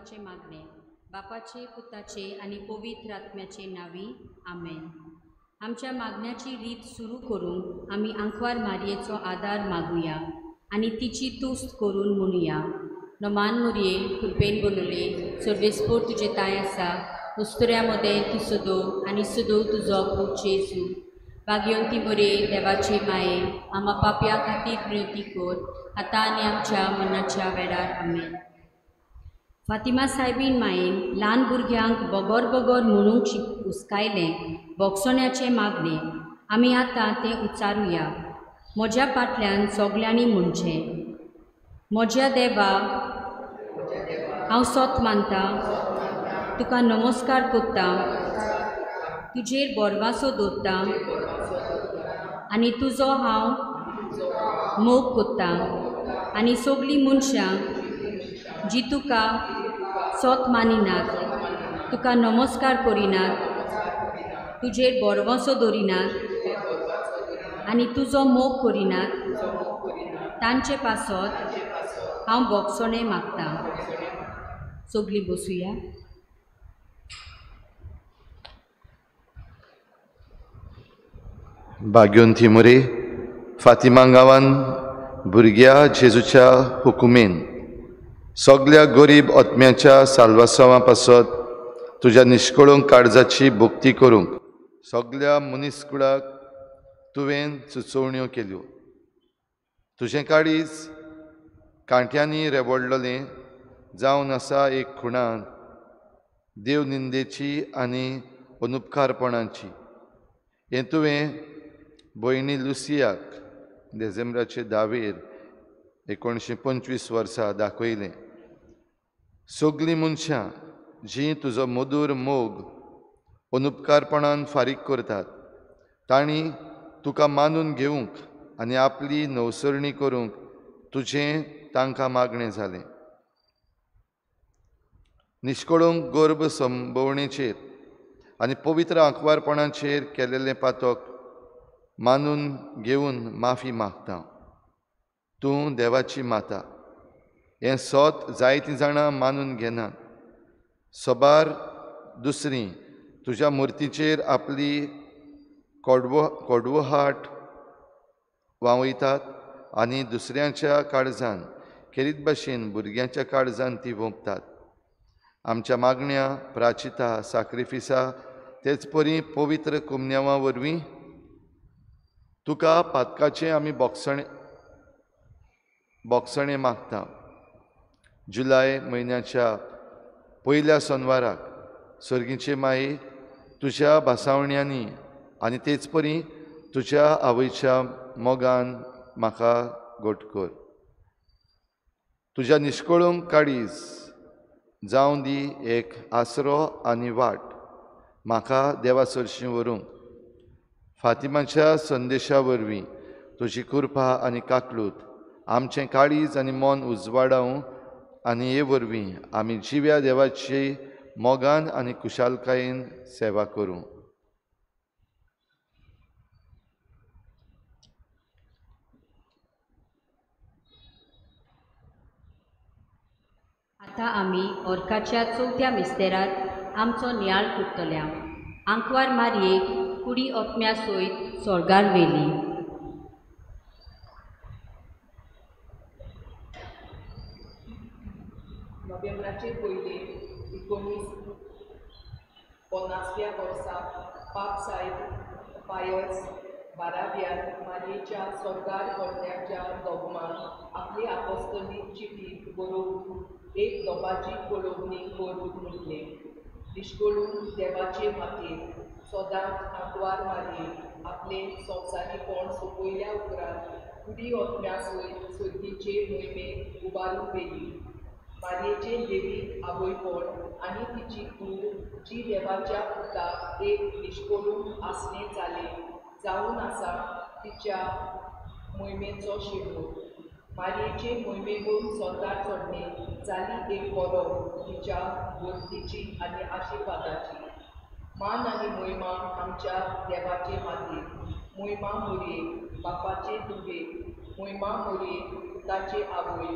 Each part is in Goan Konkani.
बोगसांवाचें मागणें बापाचे पुताचे आनी पवित्र आत्म्याचे नांवी आमेन. आमच्या मागण्याची रीत सुरू करूंक आमी आंकवार मारयेचो आदार मागुया आनी तिची तुस्त करून म्हणुया. नमान मुरये कृपेन बोलले सर्वेस्पोर तुजे ताय आसा उस्तुऱ्या मदें तूं सदो आनी सदो तुजो पूत जेजू. भाग्यवंती मुरये देवाचे माये आमा पापया खातीर विनंती कर आतां आनी आमच्या मनाच्या वेळार आमेन. फातिमा सायबीन मायेन ल्हान भुरग्यांक बगर बगर म्हणूंक उस्कायलें बोगसण्याचें मागणें आमी आतां तें उच्चारुया. म्हज्या फाटल्यान सगल्यांनी म्हणचें, म्हज्या देवा हांव सोत मानता, तुका नमस्कार करता, तुजेर बोरवासो दवरता आनी तुजो हांव मोग करता आनी सगळीं मनशां जी तुका सोत मानिनात, तुका नमस्कार करिनात, तुजेर बोरवसो दवरिनात आनी तुजो मोग करिनात तांचे पासत हांव बोगसणें मागता. सगळीं बसुया. भाग्यवंती मुरे फातिमा गांवान भुरग्या जेजूच्या हुकुमेन सगल्या गरीब आत्म्याच्या साल्वासांवा पासत तुज्या निश्कळूंक काळजाची भक्ती करूंक सगल्या मनीसकुळाक तुवें सुचोवण्यो केल्यो. तुजें काळीज कांट्यांनी रेवडलें जावन आसा एक खुणान देव निंदेची आनी अनुपकारपणाची. हें तुवें भयणी लुसियाक डिसेंबराचे 10 1925 वर्सा दाखयलें. सगलीं मनशां जीं तुजो मधूर मोग अनुपकारपणान फारीक करतात तांणी तुका मानून घेवंक आनी आपली नवसरणी करूंक तुजें तांकां मागणें जालें. निश्कळूंक गर्भ संभोवणेचेर आनी पवित्र आंकवारपणाचेर केलेलें पातक मानून घेवन माफी मागता. तूं देवाची माता हें सोत जायतीं जाणां मानून घेनात. सबार दुसरीं तुज्या मुर्तीचेर आपली कोडवोहाट व्हांवयतात आनी दुसऱ्यांच्या काळजान खेरीत भाशेन भुरग्यांच्या काळजान ती वोंपतात. आमच्या मागण्या प्राचिता साक्रिफिसा तेच परी पवित्र कुमन्यावां वरवीं तुका पातकाचें आमी बोगसणें मागता. जुलय म्हयन्याच्या पयल्या सोनवाराक सर्गीचे माये तुज्या भासावण्यांनी आनी तेच परी तुज्या आवयच्या मोगान म्हाका घट कर. तुज्या निश्कळूंक काळीज जावं दी एक आसरो आनी वाट म्हाका देवा सरशीं व्हरूंक. फातिमाच्या संदेशा वरवीं तुजी कृपा आनी काकलूत आमचें काळीज आनी मन उजवाडावं आनी हे वरवीं आमी जिव्या देवाची मोगान आनी कुशालकायेन सेवा करूं. आतां आमी ऑर्काच्या चवथ्या मिस्तेरात आमचो नियाळ करतल्या. आंकवार मारयेक कुडी ओत्म्या सयत सोर्गार व्हेली. नोव्हेंबराचे पयले 1950व्या वर्सा पाप साहेब पायस बाराव्यान मारयेच्या सोर्गार व्हरण्याच्या दोगमान आपली आपोस्तली चिटीत बरोवन एक दोबाजी पळोवणी करून म्हटलें, निश्कळून देवाचे मातयेक सदांच आंकवार मारयेक आपलें संवसारीपण सोंपयल्या उपरांत कुडी ओत्म्या सयत सर्गीचे मोहिमेक उबारून व्हेली. मारयेचें देवीक आवयपण आनी तिची कूड जी देवाच्या पुताक एक निश्कळून आसणें जालें जावन आसा तिच्या मोहिमेचो शेवट. मारयेचे मोहिमेकून सोर्गार चडणें जाली एक परब तिच्या भक्तीची आनी आशिर्वादाची. मान आनी मोहिमा आमच्या देवाचे मातयेक, मोहिमा मोरयेक बापाचे दुबेक, मोहिमा मोरयेक पुताचे आवय,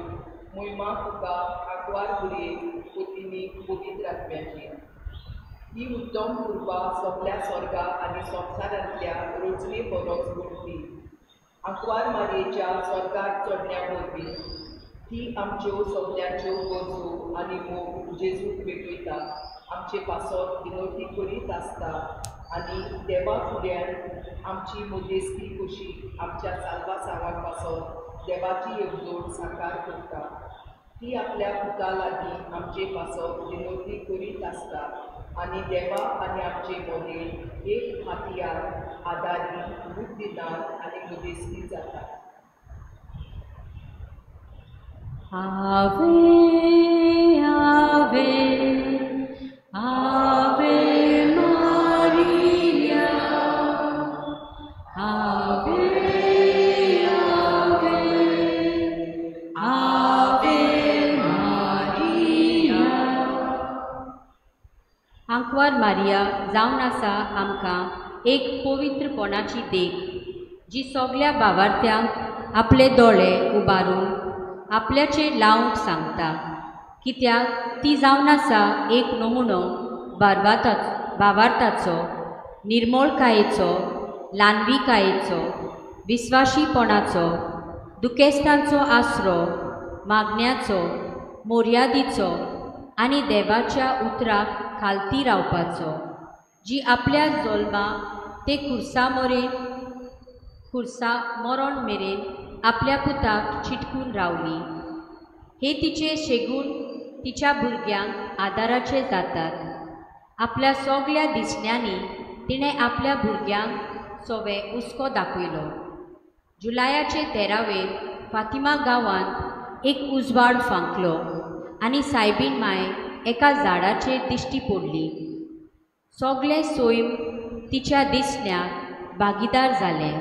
मोहिमा तुका आंकवार मुरयेक पोतिनी आनी पवित्र आत्म्याची. ही उत्तम कृपा सगल्या स्वर्गा आनी संवसारांतल्या रोजवे बरोच घडली. आंकवार मारयेच्या स्वर्गार चडण्या वरवीं ती आमच्यो सगल्यांच्यो गरजो आनी मोग जेजूक भेटयता, आमचे पासत विनोती करीत आसता आनी देवा फुड्यान आमची मध्यस्थी कशी आमच्या साल्वासांवाक पासत देवाची येवजण साकार करता. ती आपल्या पुता लागीं आमचे पासत विनोती करीत आसता आनी देवा आनी आमचे मदें एक हातयार आदारी बुद्धिदान आनी मध्यस्थी जाता. Ave, Ave, Ave Maria, Ave, Ave, Ave Maria. आंकवार मारिया जावन आसा आमकां एक पवित्रपणाची देख, जी सगल्या भावार्थ्यांक आपले दोळे उबारून आपल्याचेर लावंक सांगता, कित्याक ती जावन आसा एक नमुनो भावार्थाचो, निर्मोळकायेचो, ल्हानविकायेचो, विस्वाशीपणाचो, दुखेस्तांचो आसरो, मागण्याचो, मोर्यादीचो आनी देवाच्या उतराक खालती रावपाचो, जी आपल्या जल्मा ते खुर्सा मरण मेरेन आपल्या पुताक चिटकून रावली. हे तिचे शेगूण तिच्या भुरग्यांक आदाराचे जातात. आपल्या सगल्या दिसण्यांनी तिणें आपल्या भुरग्यांक सोवे हुस्को दाखयलो. जुलायाचे 13वेर फातिमा गांवांत एक उजवाड फांकलो आनी सायबीण माय एका झाडाचेर दिश्टी पडली. सगलें सैम तिच्या दिसण्याक भागीदार जालें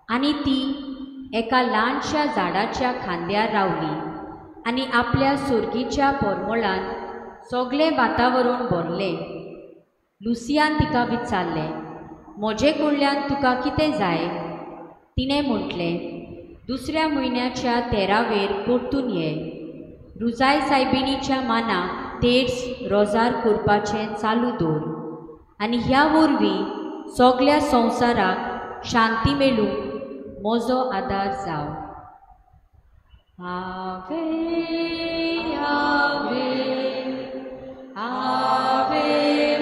आनी ती एका ल्हानशा झाडाच्या खांद्यार रावली आनी आपल्या सुर्गीच्या परमळान सगलें वातावरण भरलें. लुसियान तिका विचारलें, म्हजे कडल्यान तुका कितें जाय? तिणें म्हटलें, दुसऱ्या म्हयन्याच्या 13वेर परतून ये. रुजाय सायबिणीच्या मानाक तेर्स रोजार करपाचें चालू दवर आनी ह्या वरवीं सगल्या संवसाराक शांती मेळूंक म्हजो आदार जाव. Ave, Ave, Ave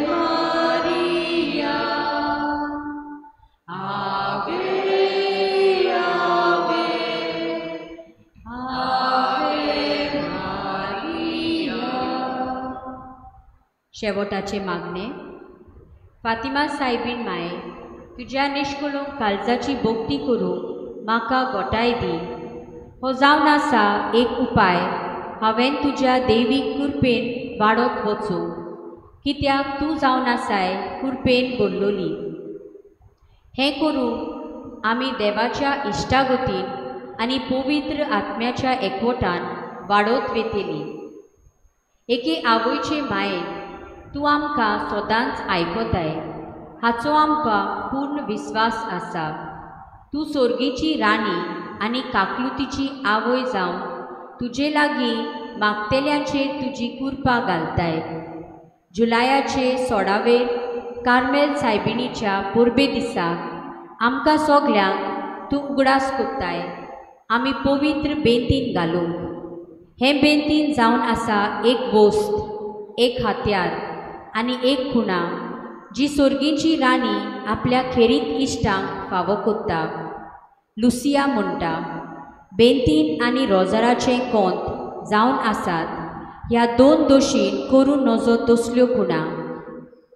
Maria, Ave, Ave, Ave Maria. शेवटाचें मागणें. फातिमा सायबीण माये, तुज्या निश्कळूंक काळजाची भक्ती करूंक म्हाका गोटाय दी. हो जावन आसा एक उपाय हांवें तुज्या देवीक कृपेन वाडत वचूंक, कित्याक तूं जावन आसाय कृपेन भरलोली. हें करूंक आमी देवाच्या इश्टागतीन आनी पवित्र आत्म्याच्या एकवटान वाडत वेतली. एके आवयचे मायेन तूं आमकां सदांच आयकताय हाचो आमकां पूर्ण विस्वास आसा. तूं सोर्गीची राणी आनी काकलुतीची आवय जावन तुजे लागीं मागतेल्यांचेर तुजी कृपा घालताय. जुलायाचे 16वेर कार्मेल सायबिणीच्या परबे दिसा आमकां सगल्यांक तूं उगडास कोत्ताय आमी पवित्र बेंतीन घालूंक. हें बेंतीन जावन आसा एक वस्त, एक हत्यार आनी एक खुणा, जी सोर्गीची राणी आपल्या खेरीत इश्टांक फावो कोत्ता. लुसिया म्हणटा, बेंतीन आनी रोजाराचें कोंत जावन आसात ह्या दोन दोशीन करूं नजो तसल्यो खुणा.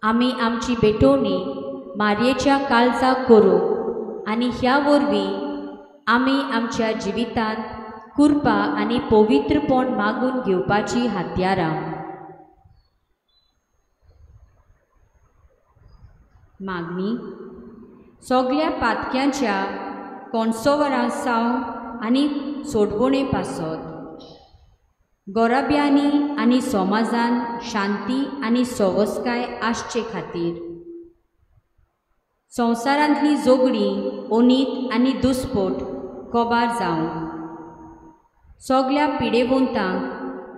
आमी आमची भेटवणी मारयेच्या काळजाक करूंक आनी ह्या वरवीं आमी आमच्या जिवितांत कृपा आनी पवित्रपण मागून घेवपाची हत्यारां. मागणी. सगल्या पातक्यांच्या कोणसोवरां सावन आनी सोडवणे पासत गोराब्यांनी आनी समाजान शांती आनी सवसकाय आसचे खातीर संवसारांतली झगडीं, ओनीत आनी दुस्पोट कबार जावंक, सगल्या पिडेवंतांक,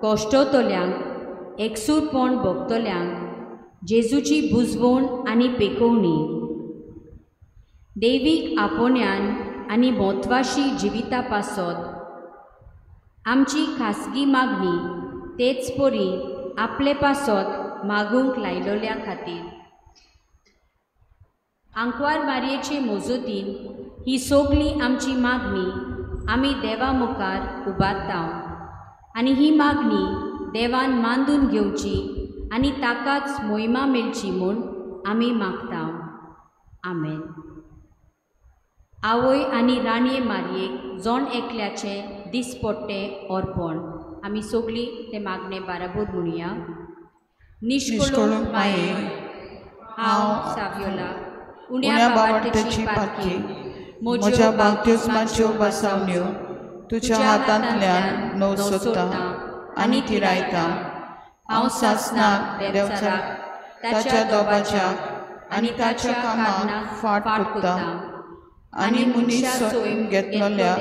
कश्टवतल्यांक एकसूरपण भोगतल्यांक जेजूची बुजवण आनी पेकोवणी, देवीक आपोवण्यान आनी म्हत्वाशी जिविता पासत आमची खासगी मागणी तेच परी आपले पासत मागूंक लायलोल्या खातीर। आंकवार मारयेचे मोजोतीन ही सगळी आमची मागणी आमी देवा मुखार उबारता आनी ही मागणी देवान मांदून घेवची आनी ताकाच मोहिमा मेळची म्हूण आमी मागता। आमेन। आवय आनी राणये मारयेक जण एकल्याचें दिसपट्टें अर्पण। आमी सगळीं तें मागणें बाराबोर म्हणुया। निश्कळूंक माये, हांव सावयोला उण्या बावटेची पातकी म्हज्या बाप्तिस्माच्यो बसावण्यो तुज्या हातांतल्यान नवसोता आनी थिरायता। हांव सासनाक देवचाराक ताच्या दोबाच्या आनी ताच्या कामाक फाट कोत्ता आनी मनीस सोयम घेतलेल्या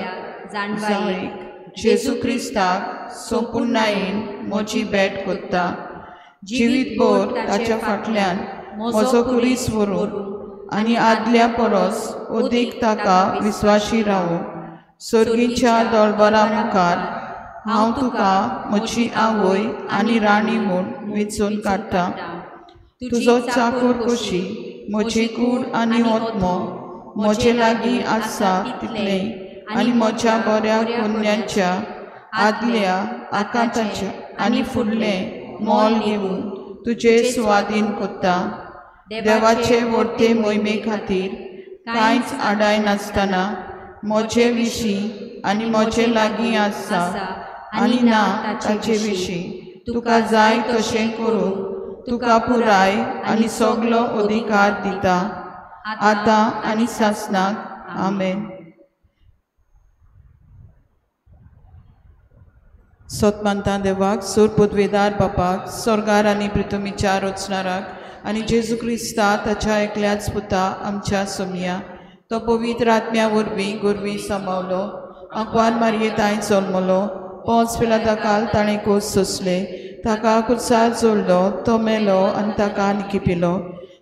जाणवायेक जेजू क्रिस्ताक सोंपूर्णायेन म्हजी भेट कोत्ता। जिवीतभर ताच्या फाटल्यान म्हजो कुरीस व्हरूं आनी आदल्या परस अदीक ताका विस्वाशी रावूं। सर्गीच्या दरबारा मुखार हांव तुका म्हजी आवय आनी राणी म्हूण वेंचून काडटा। तुजो चाकूर कशी म्हजी कूड आनी आत्मो म्हजे लागीं आसा तितलें आनी म्हज्या बऱ्या पुण्याच्या आदल्या आकांताच्या आनी फुडलें मोल घेवन तुजे सुवादीन कोत्ता। देवाचे व्हडते मोहिमे खातीर कांयच आडाय नासतना म्हजे विशीं आनी म्हजे लागीं आसा आनी ना ताचे विशीं तुका जाय तशें करूंक तुका पुराय आनी सगलो अधिकार दिता, आतां आनी सासनाक। आमेन। सतमानता देवाक, सूर पदवेदार बापाक, स्वर्गार आनी पृथ्वीच्या रचणाराक आनी जेजू क्रिस्ता ताच्या एकल्याच पुता आमच्या सोमया, तो पवित्र आत्म्या वरवीं गोरवी सांबावलो, आंकवार मारये तांय जल्मलो, पोंच पिलाता काल ताणें कोस सोंसले, ताका कुर्सार जोडलो, तो मेलो आनी ताका निकिपिलो,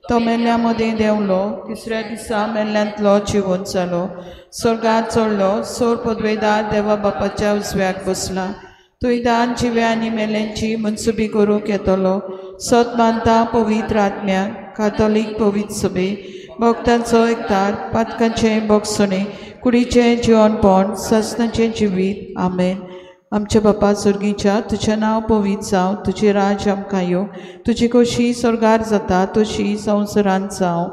तो मेल्ल्या मदें देंवलो, तिसऱ्या दिसा मेल्ल्यांतलो जिवंत जालो, स्वर्गार चडलो, सोर पदवेदार देवा बापाच्या उजव्याक बसला, थंय दान जिव्या आनी मेल्यांची मनसुबी करूंक येतलो। सत मानता पवित्र आत्म्याक, कातोलीक पवित्र सभे, भक्तांचो एकतार, पातकांचें भोगसणें, कुडीचें जिवनपण, सासणाचें जिवीत। आमेन। आमच्या बापा स्वर्गीच्या, तुजें नांव पवित्र जावं, तुजें राज्य आमकां येवं, तुजी खोशी स्वर्गार जाता तशी संवसारांत जावं।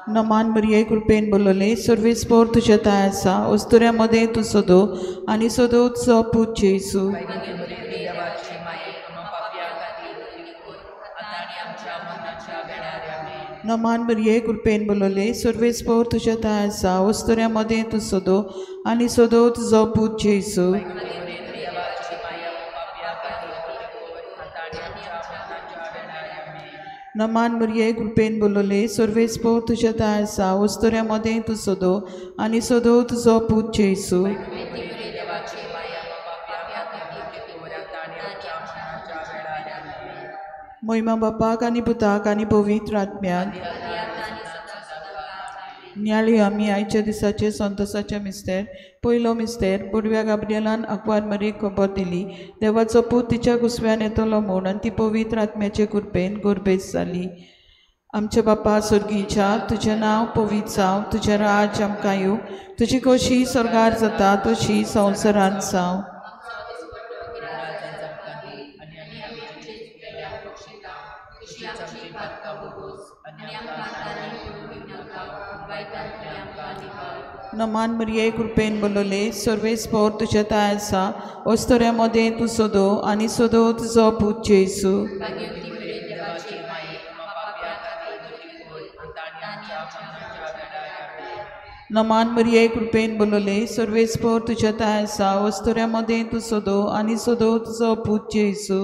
नमान मरिये, कृपेन बोलले, सर्वेस्पोर तुज्या ताय आसा, अस्तुऱ्या मदें तूं सोदो आनी सोदो तुजो पूत जेजू। नमान मरिये, कृपेन बोलले, सर्वेस्पोर तुज्या ताय आसा, अस्तुऱ्या मदें तूं सोदो आनी सोदो तुजो पूत जेजू। नमान मरिये, कृपेन बोलले, सर्वेस्पोर तुज्या ताय आसा, अस्तुऱ्या मदें तूं सोदो आनी सोदो तुजो पूत जेजू। महिमा बापाक आनी पुताक आनी पवित्र आत्म्याक। न्याळी आमी आयच्या दिसाचे संतोसाचे मिस्तेर। पयलो मिस्तेर, बुडव्या गाब्रियलान आंकवार मरीक खबर दिली, देवाचो पूत तिच्या कुसव्यान येतलो म्हूण आनी ती पवित्र आत्म्याचे कृपेन गोरबेज जाली। आमच्या बापा स्वर्गीच्या, तुजें नांव पवित्र जावं, तुजें राज्य आमकां येवं, तुजी खोशी स्वर्गार जाता तशी संवसारांत जावं। नमान मरिये, कृपेन बोलले, सर्वेस्पोर तुज्या ताय आसा, अस्तुऱ्या मदें तूं सोदो आनी सोदो तुजो पूत जेजू। नमान मरिये, कृपेन बोलले, सर्वेस्पोर तुज्या ताय आसा, अस्तुऱ्या मदें तूं सोदो आनी सोदो तुजो पूत जेजू।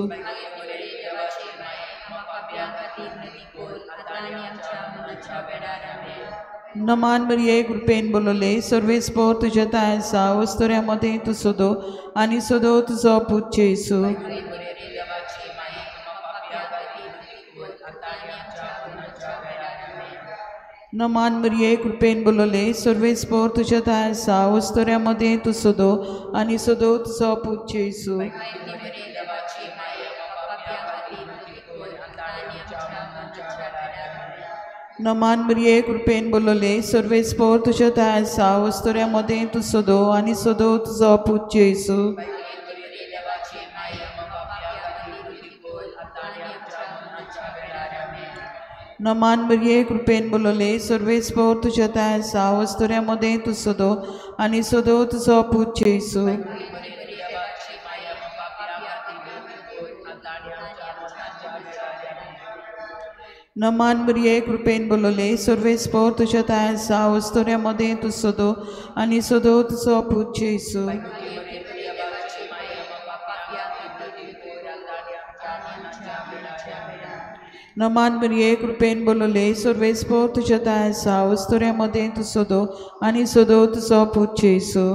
नमान मरिये कृपेन बोलले सर्वेस्पोर तुज्या ताय आसा वस्तुऱ्या मदें तूं सोदो आनी सोदो तुजो पूत जेजू. नमान मरिये कृपेन बोलले सर्वेस्पोर तुज्या ताय आसा वस्तुऱ्या मदें तूं सोदो आनी सोदो तुजो पूत जेजू. नमान मरिये कृपेन बोलले सर्वेस्पोर तुज्या ताय आसा वस्तुऱ्या मदें तूं सोदो आनी सोदो तुजो पूत जेजू. नमान मरिये कृपेन बोलले सर्वेस्पोर तुज्या ताय आसा वस्तुऱ्या मदें तूं सोदो आनी सोदो तुजो पूत जेजू. नमान मरिये कृपेन बोलले सर्वेस्पोर तुज्या ताय आसा वस्तुऱ्या मदें तूं सोदो आनी सोदो तुजो पूत जेजू. नमान मरिये कृपेन बोलले सर्वेस्पोर तुज्या ताय आसा वस्तुऱ्या मदें तूं सोदो आनी सोदो तुजो पूत जेजू.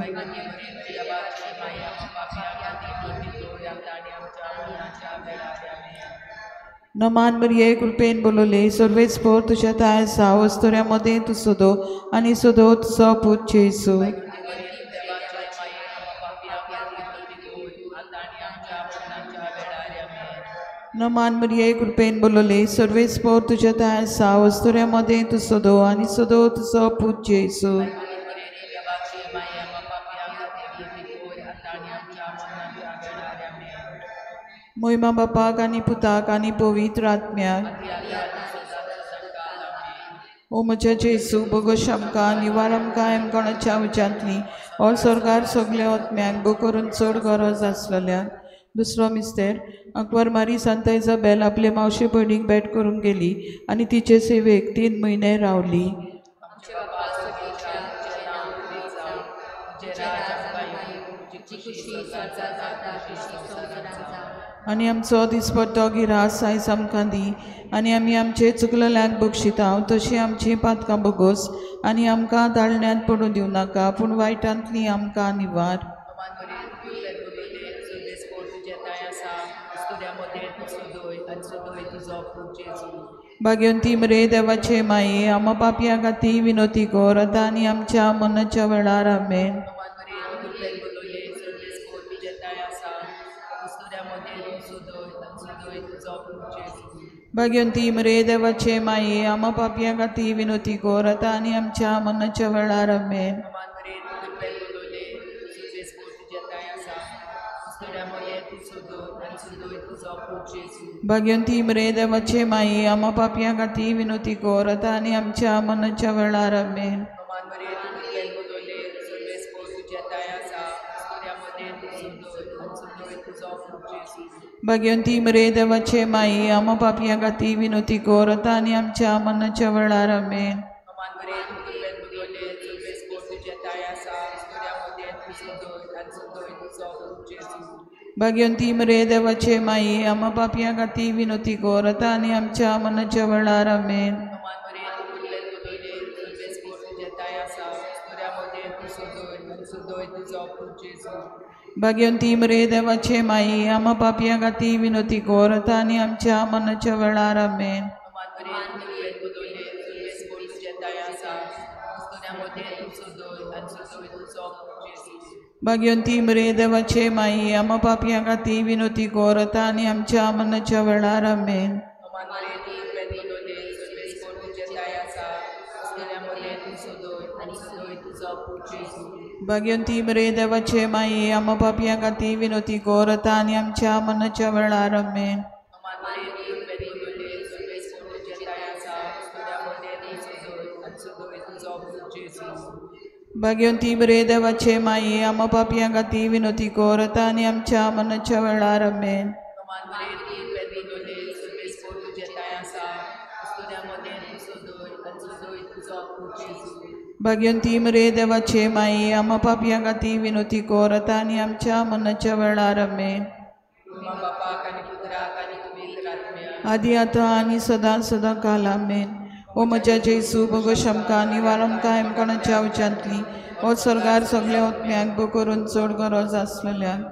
नमान मरिये कृपेन बोलले सर्वेस्पोर तुज्या ताय आसा वस्तुऱ्या मदें तूं सोदो आनी सोदो तुजो पूत जेजू. नमान मरिये कृपेन बोलले सर्वेस्पोर तुज्या ताय आसा वस्तुऱ्या मदें तूं सोदो आनी सोदो तुजो पूत जेजू. मोहिमा बापाक आनी पुताक आनी पवित्र आत्म्याक. ओ म्हज्या जेजू बोगोश आमकां निवार आमकां एमकोणाच्या उज्यांतली ओ स्वर्गार सगल्या आत्म्यांक बो करून चड गरज आसलेल्या. दुसरो मिस्तेर. आंकवार मारी सांता इजाबेल आपले मावशे भयणीक भेट करूंक गेली आनी तिचे सेवेक 3 म्हयने रावली. आनी आमचो दिसपट्टो गिरास आयज आमकां दी आनी आमी आमचे चुकलेल्यांक बक्षिता तशी आमची पातकां बोगोस आनी आमकां दाळण्यांत पडूं दिवं नाका पूण वायटांतली आमकां निवार. भाग्यवंती मरे देवाचे माये आमा पापया खातीर विनोती कर आतां आनी आमच्या मनाच्या वेळार. आमेन. भाग्यवंती मरे देवाचे माये आमा पापया खातीर विनोती कर आतां आनी आमच्या मनाच्या वेळार. आमेन. भाग्यवंती मरे देवाचे माये आमा पापया खातीर विनोती कर आतां आनी आमच्या मनाच्या वेळार. आमेन. भाग्यवंती मरे देवाचे माये आमा पापया खातीर विनोती कर आतां आनी आमच्या मनाच्या वेळार. आमेन. भाग्यवंती मरे देवाचे माये आमा पापया खातीर विनोती कर आतां आनी आमच्या मनाच्या वेळार. आमेन. भाग्यवंती मरे देवाचे माये आमा पापया खातीर विनोती कर आतां आनी आमच्या मनाच्या वेळार. आमेन. भाग्यवंती मरे देवाचे माये आमा पापया खातीर विनोती कर आतां आनी आमच्या मनाच्या वेळार. आमेन. भाग्यवंती मरे देवाचे माये आमा पापया खातीर विनोती कर आतां आनी आमच्या मनाच्या वेळार. आमेन. भाग्यवंती मरे देवाचे माये आमा पापया खातीर विनोती कर आतां आनी आमच्या मनाच्या वेळार. आमेन. भाग्यवंती मरे देवाचे माये आमा पापया खातीर विनोती कर आतां आनी आमच्या मनाच्या वेळार. आमेन. आदी आतां आनी सदां सदां काल. आमेन. ओ म्हज्या जेजू बोगोश आमकां निवार आमकां एमकोणाच्या उज्यांतली ओ स्वर्गार सगल्या ओत्म्यांक बो करून चड गरज आसलेल्यांक.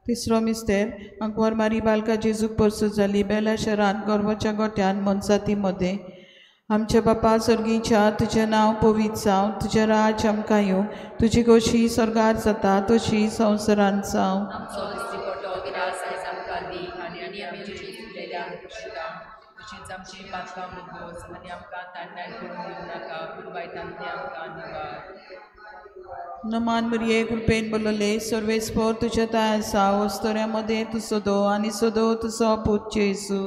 तिसरो मिस्तेर आंकवार मारी बालका जेजूक परसूद जाली बेल्या शहरांत गर्वाच्या गोट्यान मनजाती मदें. आमच्या बापा सर्गीच्या तुजें नांव पवित्र जावं, तुजें राज्य आमकां येवं, तुजी खोशी स्वर्गार जाता तशी संवसारांत जावं. नमान मरिये कृपेन बोलले सर्वेस्पोर तुज्या ताय आसा वस्तोऱ्या मदें तूं सदो आनी सदो तुजो पूत जेजू.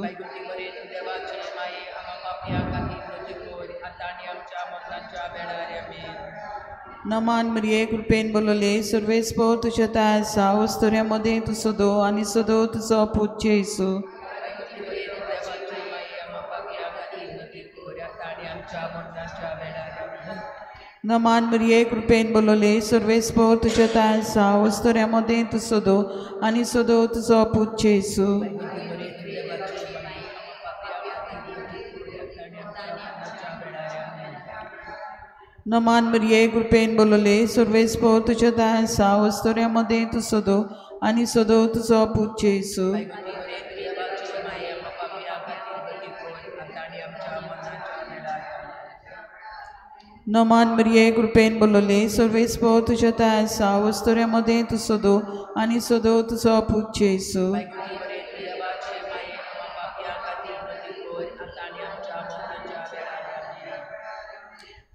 नमान मरिये कृपेन बोलले सर्वेस्पोर तुज्या ताय आसा वस्तोऱ्या मदें तूं सदो आनी सदो तुजो पूत जेजू. नमान मरिये कृपेन बोलले सर्वेस्पोर तुज्या ताय आसा वस्तोऱ्या मदें तूं सदो आनी सदो तुजो पूत जेजू. नमान मरिये कृपेन बोलले सर्वेस्पोर तुज्या ताय आसा वस्तोऱ्या मदें तूं सदो आनी सदो तुजो पूत जेजू. नमान मरिये कृपेन बोलले सर्वेस्पोर तुज्या ताय आसा वस्तोऱ्या मदें तूं सदो आनी सदो तुजो पूत जेजू.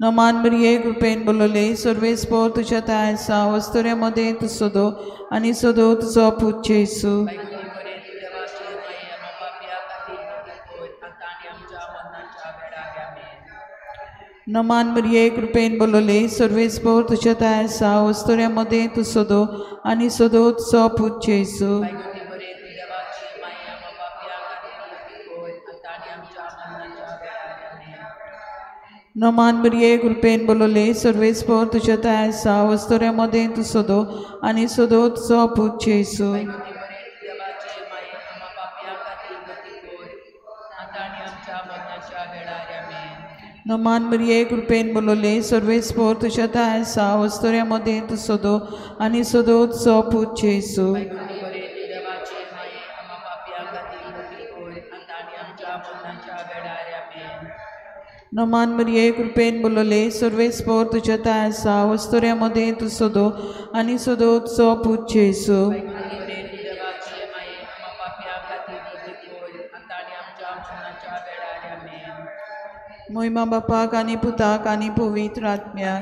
नमान मरिये कृपेन बोलले सर्वेस्पोर तुज्या ताय आसा वस्तोऱ्या मदें तूं सदो आनी सदो तुजो पूत जेजू. नमान मरिये कृपेन बोलले सर्वेस्पोर तुज्या ताय आसा वस्तोऱ्या मदें तूं सदो आनी सदो तुजो पूत जेजू. नमान मरिये कृपेन बोलले सर्वेस्पोर तुज्या ताय आसा वस्तोऱ्या मदें तूं सदो आनी सदो तुजो पूत जेजू. नमान मरिये कृपेन बोलले सर्वेस्पोर तुज्या ताय आसा वस्तोऱ्या मदें तूं सदो आनी सदो तुजो पूत जेजू. नमान मरिये कृपेन बोलले सर्वेस्पोर तुज्या ताय आसा वस्तोऱ्या मदें तूं सदो आनी सदो तुजो पूत जेजू. मोहिमा बापाक आनी पुताक आनी पवित्र आत्म्याक.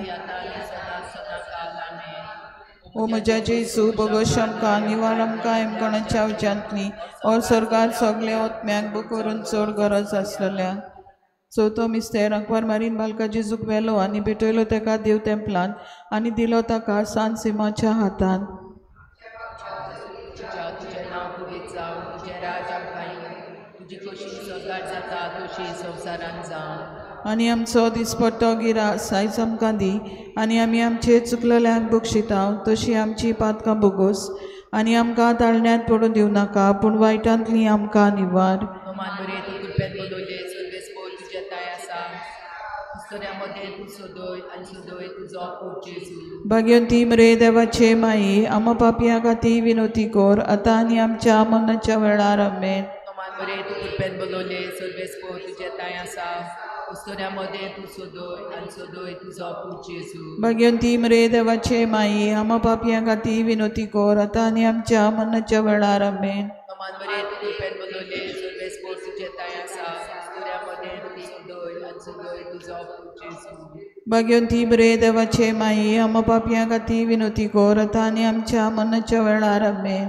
ओ म्हज्या जेजू बोगोश आमकां निवार आमकां एमकोणाच्या उज्यांतली और स्वर्गार सगल्या ओत्म्यांक बो करून चड गरज आसलेल्यांक. चवथो मिस्तेर आंकवार मारीन बालका जेजूक व्हेलो आनी भेटयलो ताका देव तेंपलान आनी दिलो ताका सांत सिमाच्या हातान. आनी आमचो दिसपट्टो गिरास आयज आमकां दी आनी आमी आमचे चुकलेल्यांक बक्षिता तशी आमची पातकां बोगोस आनी आमकां ताळण्यांत पडून दिवं नाका पूण वायटांतली आमकां निवार. भाग्यवंती मरे देवाचे माई आमा पापया खातीर विनोती कर आतां आनी आमच्या मरणाच्या वेळार. आमेन. भाग्यवंती मरे देवाचे माई आमा पापया खातीर विनोती कर आतां आनी आमच्या मरणाच्या वेळार. आमेन. भाग्यवंती मरे देवाचे माई आमा पापया खातीर विनोती कर आतां आनी आमच्या मरणाच्या वेळार. आमेन.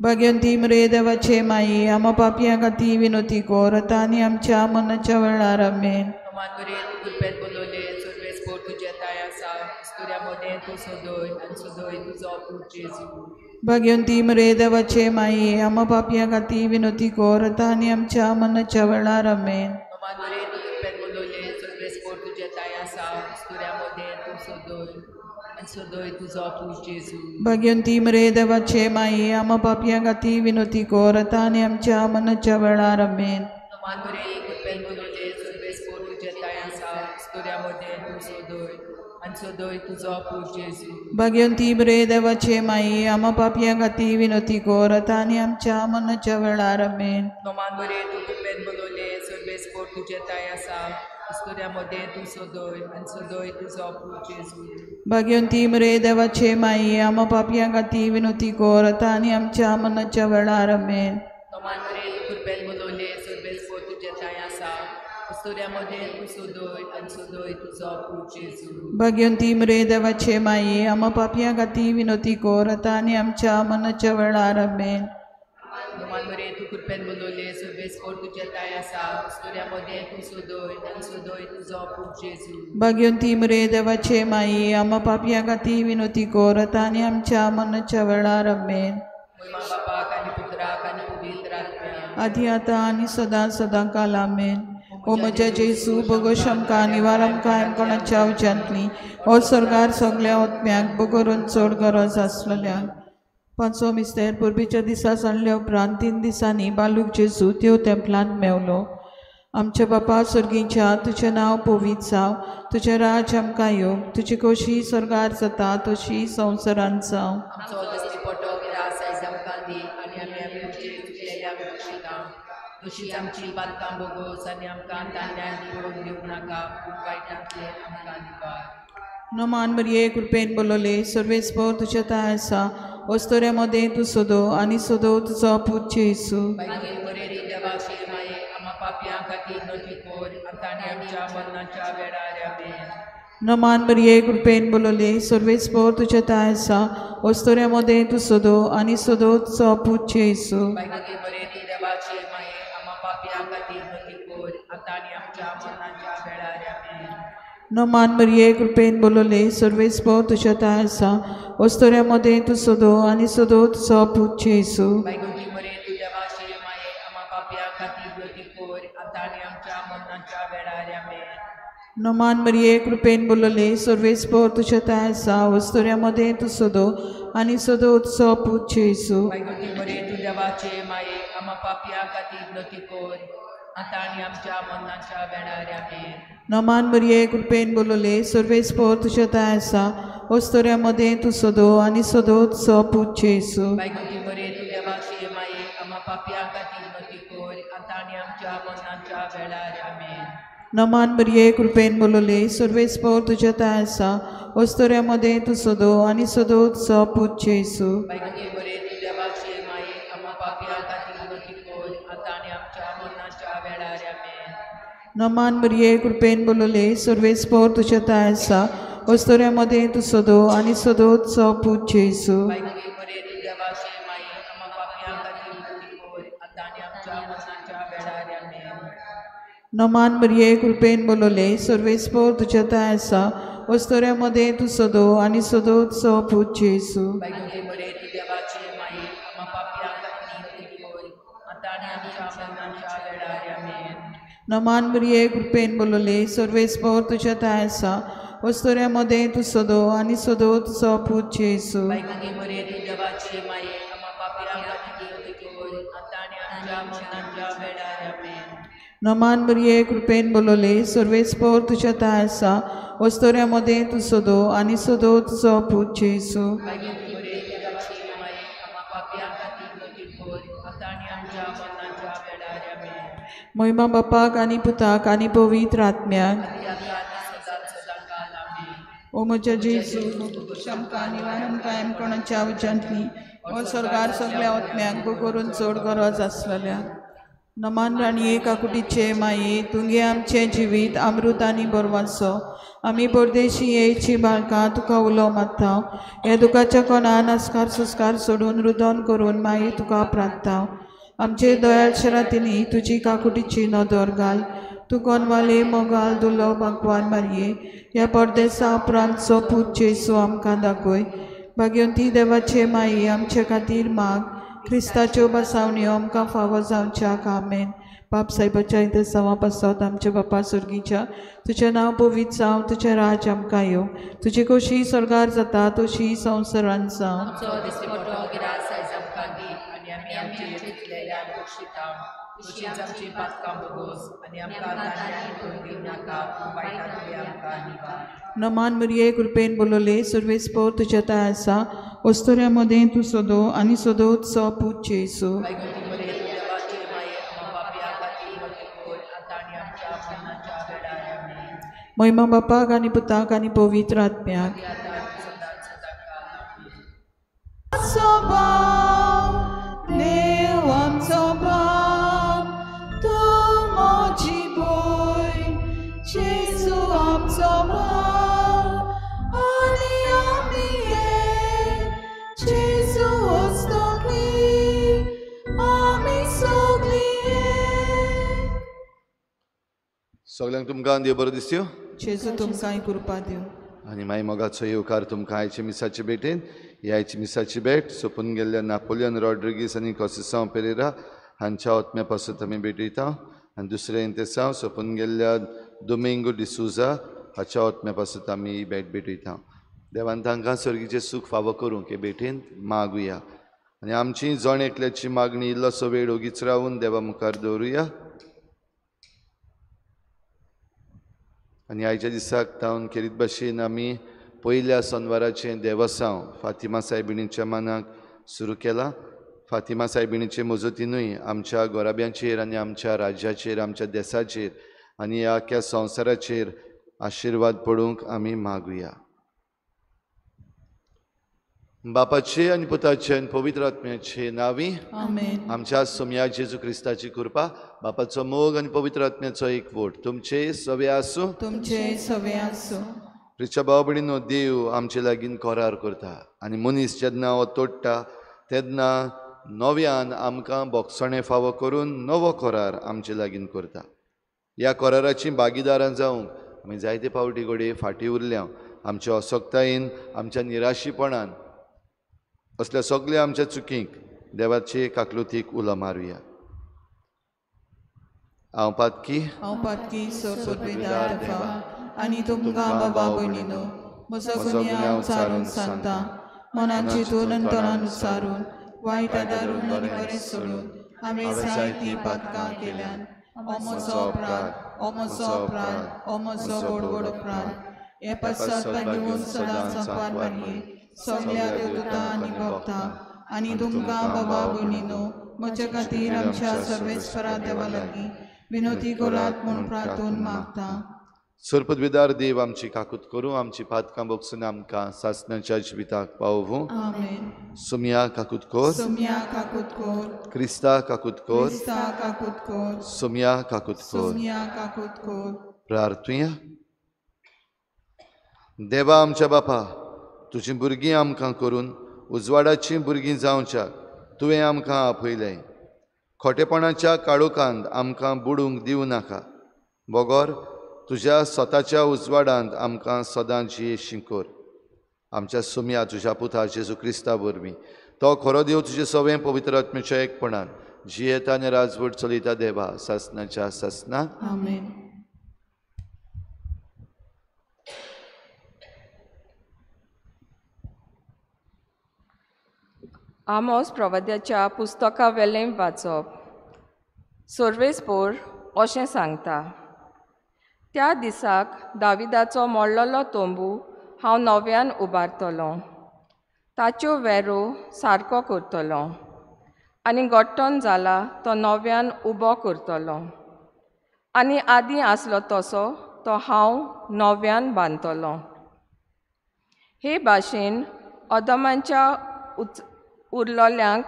भाग्यवंती मरे देवाचे माई आमा पापया खातीर विनोती कर आतां आनी आमच्या मरणाच्या वेळार. आमेन. भाग्यवंती मरे देवाचे माई आमा पापया खातीर विनोती कर आतां आनी आमच्या मरणाच्या वेळार. आमेन. आनी सदय तुजो पूत जेजू. भाग्यवंती मरे देवाचे माये आमा पापयां खातीर विनोती कर आतां आनी आमच्या मनाच्या वेळार. आमेन. नमान मरिये कृपेन भरलें सर्वेस्पर तुजें ठांय आसा अस्तुऱ्यां मदें तूं सदय आनी सदय तुजो पूत जेजू. भाग्यवंती मरे देवाचे माये आमा पापयां खातीर विनोती कर आतां आनी आमच्या मनाच्या वेळार. आमेन. नमान मरिये तूं कृपेन भरलें सर्वेस्पर तुजें ठांय आसा अस्तुऱ्यां मदें तूं सदय आनी सदय तुजो पूत जेजू. भाग्यवंती मरे देवाचे माये आमा पापयां खातीर विनोती कर आतां आनी आमच्या मनाच्या वेळार. आमेन. नमान मरिये तूं कृपेन भरलें सर्वेस्पर तुजें ठांय आसा अस्तुऱ्यां मदें तूं सदय आनी सदय तुजो पूत जेजू. भाग्यवंती मरे देवाचे माये आमा पापयां खातीर विनोती कर आतां आनी आमच्या मनाच्या वेळार. आमेन. नमान मरिये तूं कृपेन भरलें सर्वेस्पर तुजें ठांय आसा अस्तुऱ्यां मदें तूं सदय आनी सदय तुजो पूत जेजू. भाग्यवंती मरे देवाचे माये आमा पापयां खातीर विनोती कर आतां आनी आमच्या मनाच्या वेळार. आमेन. महिमा बापाक आनी पुत्राक आनी पवित्र आत्म्याक आदी आतां आनी सदां सदां काल. आमेन. ओ म्हज्या जेजू बोगोश आमकां निवार आमकां कोणाच्या उज्यांतली ओ स्वर्गार सगल्या ओत्म्याक बोगरून चड गरज आसलेल्या. पांचवो मिस्तेर. परबेच्या दिसा सांडल्या उपरांत 3 दिसांनी बालूक जेजू त्यो तेंपलांत मेवलो. आमच्या बापा स्वर्गीच्या तुजें नांव पवित्र जावं, तुजें राज्य आमकां येवं, तुजी खोशी स्वर्गार जाता तशी संवसारांत जावं. आमचो दिश्टी पटो ग्रास आयज आमकां दी आनी आमी आमचे चुकलेल्या बक्षिता तशीच आमची बांदकाम बोगोस आनी आमकां तान्यांत पडून दिवं नाका पूण वायटांतले आमकां निवार. नमान मरिये कृपेन बोलवले सर्वेस्पर तुज्या ठांय आसा अस्तुऱ्यां मदें तूं सदो आनी सदो तुजो पूत जेजू. भाग्यवंती मरिये तूं देवाचे माये आमा पापयां खातीर नोटी कर आतां आनी आमच्या मरणाच्या वेळार. आमेन. नमान मरिये कृपेन बोलवले सर्वेस्पर तुज्या ठांय आसा अस्तुऱ्यां मदें तूं सदो आनी सदो तुजो पूत जेजू. भाग्यवंती मरिये तूं देवाचे माये आमा पापयां खातीर नोटी कर आतां आनी आमच्या मरणाच्या वेळार. आमेन. नमान मरिये कृपेन बोलवले सर्वेस्पर तुज्या ठांय आसा अस्तुऱ्यां मदें तूं सदो आनी सदो तुजो पूत जेजू. भाग्यवंती मरिये तूं देवाचे माये आमा पापयां खातीर नोटी कर आतां आनी आमच्या मरणाच्या वेळार. आमेन. नमान मरिये कृपेन बोलवले सर्वेस्पर तुज्या ठांय आसा अस्तुऱ्यां मदें तूं सदो आनी सदो तुजो पूत जेजू. भाग्यवंती मरिये तूं देवाचे माये आमा पापयां खातीर नोटी कर आतां आनी आमच्या मरणाच्या वेळार. आमेन. नमान मरिये कृपेन बोलवले सर्वेस्पर तुज्या ठांय आसा अस्तुऱ्यां मदें तूं सदो आनी सदो तुजो पूत जेजू. भाग्यवंती मरिये तूं देवाचे माये आमा पापयां खातीर नोटी कर आतां आनी आमच्या मरणाच्या वेळार. आमेन. नमान मरिये कृपेन बोलवले सर्वेस्पर तुज्या ठांय आसा अस्तुऱ्यां मदें तूं सदो आनी सदो तुजो पूत जेजू. भाग्यवंती मरिये तूं देवाचे माये आमा पापयां खातीर नोटी कर आतां आनी आमच्या मरणाच्या वेळार. आमेन. नमान मरिये कृपेन बोलवले सर्वेस्पर तुज्या ठांय आसा अस्तुऱ्यां मदें तूं सदो आनी सदो तुजो पूत जेजू. भाग्यवंती मरिये तूं देवाचे माये आमा पापयां खातीर नोटी कर आतां आनी आमच्या मरणाच्या वेळार. आमेन. नमान मरिये कृपेन बोलवले सर्वेस्पर तुज्या ठांय आसा अस्तुऱ्यां मदें तूं सदो आनी सदो तुजो पूत जेजू. भाग्यवंती मरिये तूं देवाचे माये आमा पापयां खातीर नोटी कर आतां आनी आमच्या मरणाच्या वेळार. आमेन. नमान मरिये कृपेन बोलवले सर्वेस्पर तुज्या ठांय आसा अस्तुऱ्यां मदें तूं सदो आनी सदो तुजो पूत जेजू. भाग्यवंती मरिये तूं देवाचे माये आमा पापयां खातीर नोटी कर आतां आनी आमच्या मरणाच्या वेळार. आमेन. नमान मरिये कृपेन बोलवले सर्वेस्पर तुज्या ठांय आसा अस्तुऱ्यां मदें तूं सदो आनी सदो तुजो पूत जेजू. भाग्यवंती मरिये तूं देवाचे माये आमा पापयां खातीर नोटी कर आतां आनी आमच्या मरणाच्या वेळार. आमेन. महिमा बापाक आनी पुताक आनी पवित्र आत्म्याक. आदी आतां आनी सदां सदां काल. आमेन. ओ म्हज्या जेजू आमकां निवार आमकां कोणाच्या उज्यांतली ओ स्वर्गार सगल्या ओत्म्याक करून चड गरज आसलेल्या. नमान राणये काकुटीचे माये तुगे आमचें जिवीत अमृत आनी बरवाचो आमी परदेशी येयची बाळकां तुका उलो मारता ह्या दुखाच्या कोणान अस्कार संस्कार सोडून रुदन करून माई तुका प्रार्थता. आमचे दयाळ शरातींनी तुजी काकुटीची नदर घाल तूं कोनवाले मोगाल दुलो भगवान मारये ह्या परदेसा उपरांतचो पूत जेजू आमकां दाखय. भाग्यवंती देवाचे माई आमचे खातीर माग क्रिस्ताच्यो बसावण्यो आमकां फावो जावच्याक. आमेन. बाप साहेबाच्या इंतेसांवा पासत आमच्या बापा सुर्गीच्या तुजें नांव पवित्र जावं, तुजें राज्य आमकां येवं, तुजी खोशी स्वर्गार जाता तशी संवसारांत जावं. नमान मरिये कृपेन बोलवले, सर्वेस्पोर तुज्या ताय आसा, वस्तुऱ्या मदें तूं सोदो आनी सोदोवचो पूत जेजू. महिमा बापाक आनी पुताक आनी पवित्र आत्म्याक. देव आमचो बाप, तूं म्हजी भंय, जेजू आमचो भाव आनी आमी एक, जेजू वस्तोली आमी सगळीं एक. सगळ्यांक तुमकां देव बरो दिसयो. जेजू तुमकांय कृपा दिवं. आनी मागीर मोगाचो येवकार तुमकां आयचे मिसाचे भेटेन. ही आयची मिसाची भेट सोंपून गेल्ल्या नापोलियन रॉड्रिगीस आनी कॉसिसांव पेरेरा हांच्या आत्म्या पासत आमी भेटयता. आनी दुसरें इंतेसांव सोंपून गेल्ल्या दोमिंगो डिसुजा हाच्या आत्म्या पासत आमी ही भेट भेटयता. देवान तांकां सर्गीचें सूख फावो करूंक हे भेटेंत मागुया. आनी आमची जण एकल्याची मागणी इल्लोसो वेळ ओगीच रावून देवा मुखार दवरुया. आनी आयच्या दिसाक तावन खेरीत भाशेन आमी पयल्या सोनवाराचें देवसांव फातिमा सायबिणीच्या मानाक सुरू केलां. फातिमा सायबिणीचे मजतीनूय आमच्या गोराब्यांचेर आनी आमच्या राज्याचेर, आमच्या देसाचेर आनी ह्या आख्या संवसाराचेर आशिर्वाद पडूंक आमी मागुया. बापाचे आनी पुताचे आनी पवित्र आत्म्याचे नांवी आमेन. आमच्या सोमया जेजू क्रिस्ताची कृपा, बापाचो मोग आनी पवित्र आत्म्याचो एकवट तुमचे सवे आसूं. तुमचे सवे आसूं. प्रिच्या भाव भयणीनो, देव आमचे लागीं करार करता आनी मनीस जेन्ना हो तोडटा तेन्ना नव्यान आमकां बोगसणें फावो करून नवो करार आमचे लागीं करता. ह्या कराराचीं भागीदारां जावंक आमी जायते फावटी घडये फाटीं उरल्या. आमच्या असक्तायेन, आमच्या निराशीपणान, असल्या सगल्या आमच्या चुकींक देवाचे काकलुतीक उलो मारुया. हांव पातकी, हांव पातकी, सोदविदार देवा, आनी तुमकां बाबा भयणीनो म्हजो गुन्यांव उचारून सांगता, मनान चिंतून आनी तोंडान उच्चारून, वायट आदारून आनी बरें सोडून हांवें जायतीं पातकां केल्यान. ओ म्हजो अपराध, ओ म्हजो अपराध, ओ म्हजो व्हड व्हड अपराध. हे पासत घेवन सदांच सांकवार मारये, सगल्या देवदूतां आनी भक्तां आनी तुमकां बाबा भयणीनो म्हज्या खातीर आमच्या सर्वेस्परा देवा लागीं विनोती करात म्हूण प्रार्थून मागता. सरपदविदार देव आमची काकूत करूं, आमची पातकां बोगसून आमकां सासणाच्या जिविताक पावोवं. आमेन. सुमया काकूत कोर, सुमया काकूत कोर, क्रिस्ता काकूत कोर, क्रिस्ता काकूत कोर, सुमया काकूत कोर. सुमया काकूत कोर. प्रार्थुया. देवा आमच्या बापा, तुजीं भुरगीं आमकां करून उजवाडाचीं भुरगीं जावच्याक तुवें आमकां आपयलें. खोटेपणाच्या काळोखांत आमकां बुडूंक दिवं नाका, बगर तुज्या स्वताच्या उजवाडांत आमकां सदां जियेशी कर. आमच्या सुमया तुज्या पुता जेजू क्रिस्ता वरवीं, तो खरो देव तुजे सवें पवित्र आत्म्याच्या एकपणान जियेता आनी राजवट चलयता देवा सासणाच्या सासणाक. आमेन. आमोस प्रवाद्याच्या पुस्तका वेलें वाचप. सर्वेस्पोर अशें सांगता, त्या दिसाक दाविदाचो मोडलेलो तंबू हांव नव्यान उबारतलो, ताच्यो वेरो सारको करतलो आनी गट्टन जाला तो नव्यान उबो करतलो आनी आदीं आसलो तसो तो हांव नव्यान बांदतलो. हे भाशेन अदमांच्या उरलोल्यांक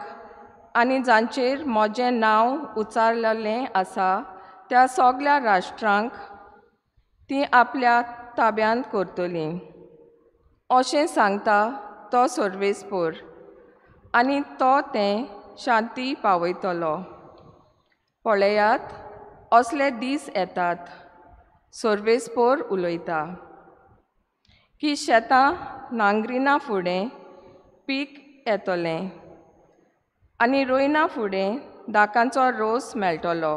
आनी जांचेर म्हजें नांव उच्चारलेलें आसा त्या सगल्या राष्ट्रांक ती आपल्या ताब्यांत करतलीं, अशें सांगता तो सर्वेस्पोर, आनी तो तें शांती पावयतलो. पळयात, असले दीस येतात, सर्वेस्पोर उलयता, की शेतां नांगरिना फुडें पीक येतलें आनी रोयना फुडें दाकांचो रोस मेळटलो.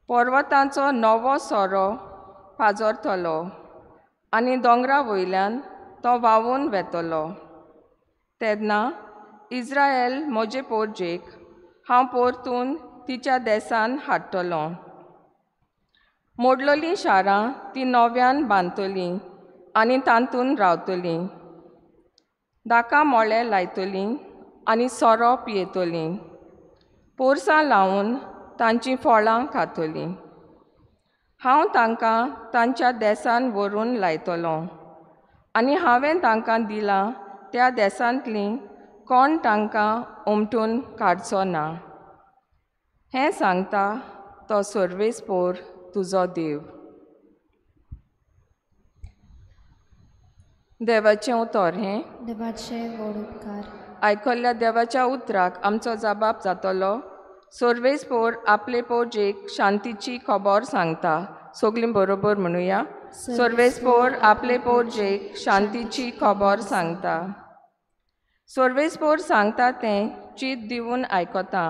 पर्वतांचो नवो सोरो पाजरतलो आनी दोंगरा वयल्यान तो व्हांवून वेतलो. तेन्ना इज्रायल म्हजे पोरजेक हांव परतून तिच्या देसान हाडटलो. मोडलोलीं शारां ती नव्यान बांदतलीं आनी तातूंत रावतलीं. दाका मोळे लायतलीं आनी सोरो पियेतलीं. पोरसां लावन तांचीं फळां खातलीं. हांव तांकां तांच्या देसान व्हरून लायतलो आनी हांवें तांकां दिलां त्या देसांतलीं कोण तांकां उमटून काडचो ना. हें सांगता तो सर्वेस्पोर तुजो देव. देवाचें उतर हें. देवाचे व्हड उपकार. आयकल्ल्या देवाच्या उतराक आमचो जबाब जातलो. सर्वेस्पोर आपले पोरजेक शांतीची खबर सांगता. सगळीं बरोबर म्हणुया. सर्वेस्पोर आपले पोरजेक शांतीची खबर सांगता. सर्वेस्पोर सांगता तें चीत दिवन आयकता.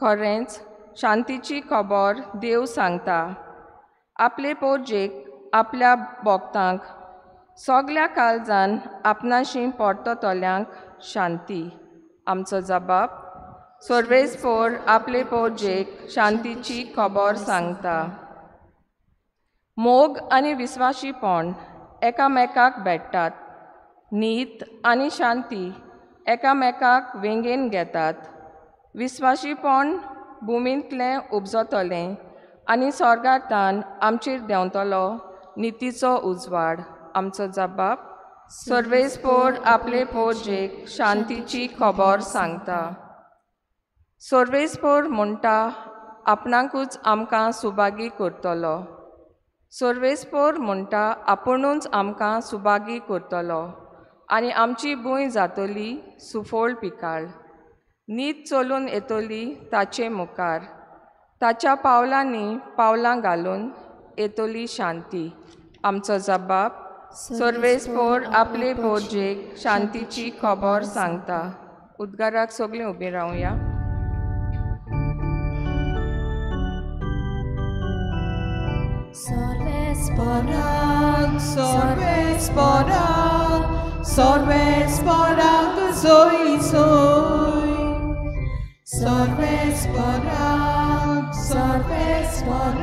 खरेंच शांतीची खबर देव सांगता. आपले पोरजेक आपल्या भक्तांक सगल्या काळजान आपणाशी परततल्यांक शांती. आमचो जबाब. सर्वेस्पोर आपले पोरजेक शांतीची खबर सांगता. मोग आनी विस्वाशीपण एकामेकाक भेट्टात. नीत आनी शांती एकामेकाक वेंगेन घेतात. विस्वाशीपण भुमींतलें उपजतलें आनी स्वर्गांतल्यान आमचेर देंवतलो नितीचो उजवाड. आमचो जबाब. सर्वेस्पोर आपले पोरजेक शांतीची खबर सांगता. सर्वेस्पोर म्हणटा आपणाकूच आमकां सुभागी करतलो. सर्वेस्पोर म्हणटा आपुणूच आमकां सुभागी करतलो आनी आमची भूंय जातली सुफळ पिकाळ. नीत चलून येतली ताचे मुखार. ताच्या पावलांनी पावलां घालून येतली शांती. आमचो जबाब. सर्वेस्पोर आपले पोरजेक शांतीची खबर सांगता. उद्गाराक सगळीं उबीं रावया. सर्वेस्पोराक सर्वेस्पोराक सर्वेस्पोराक सोय सोय. सर्वेस्पोराक सर्वेस्पोराक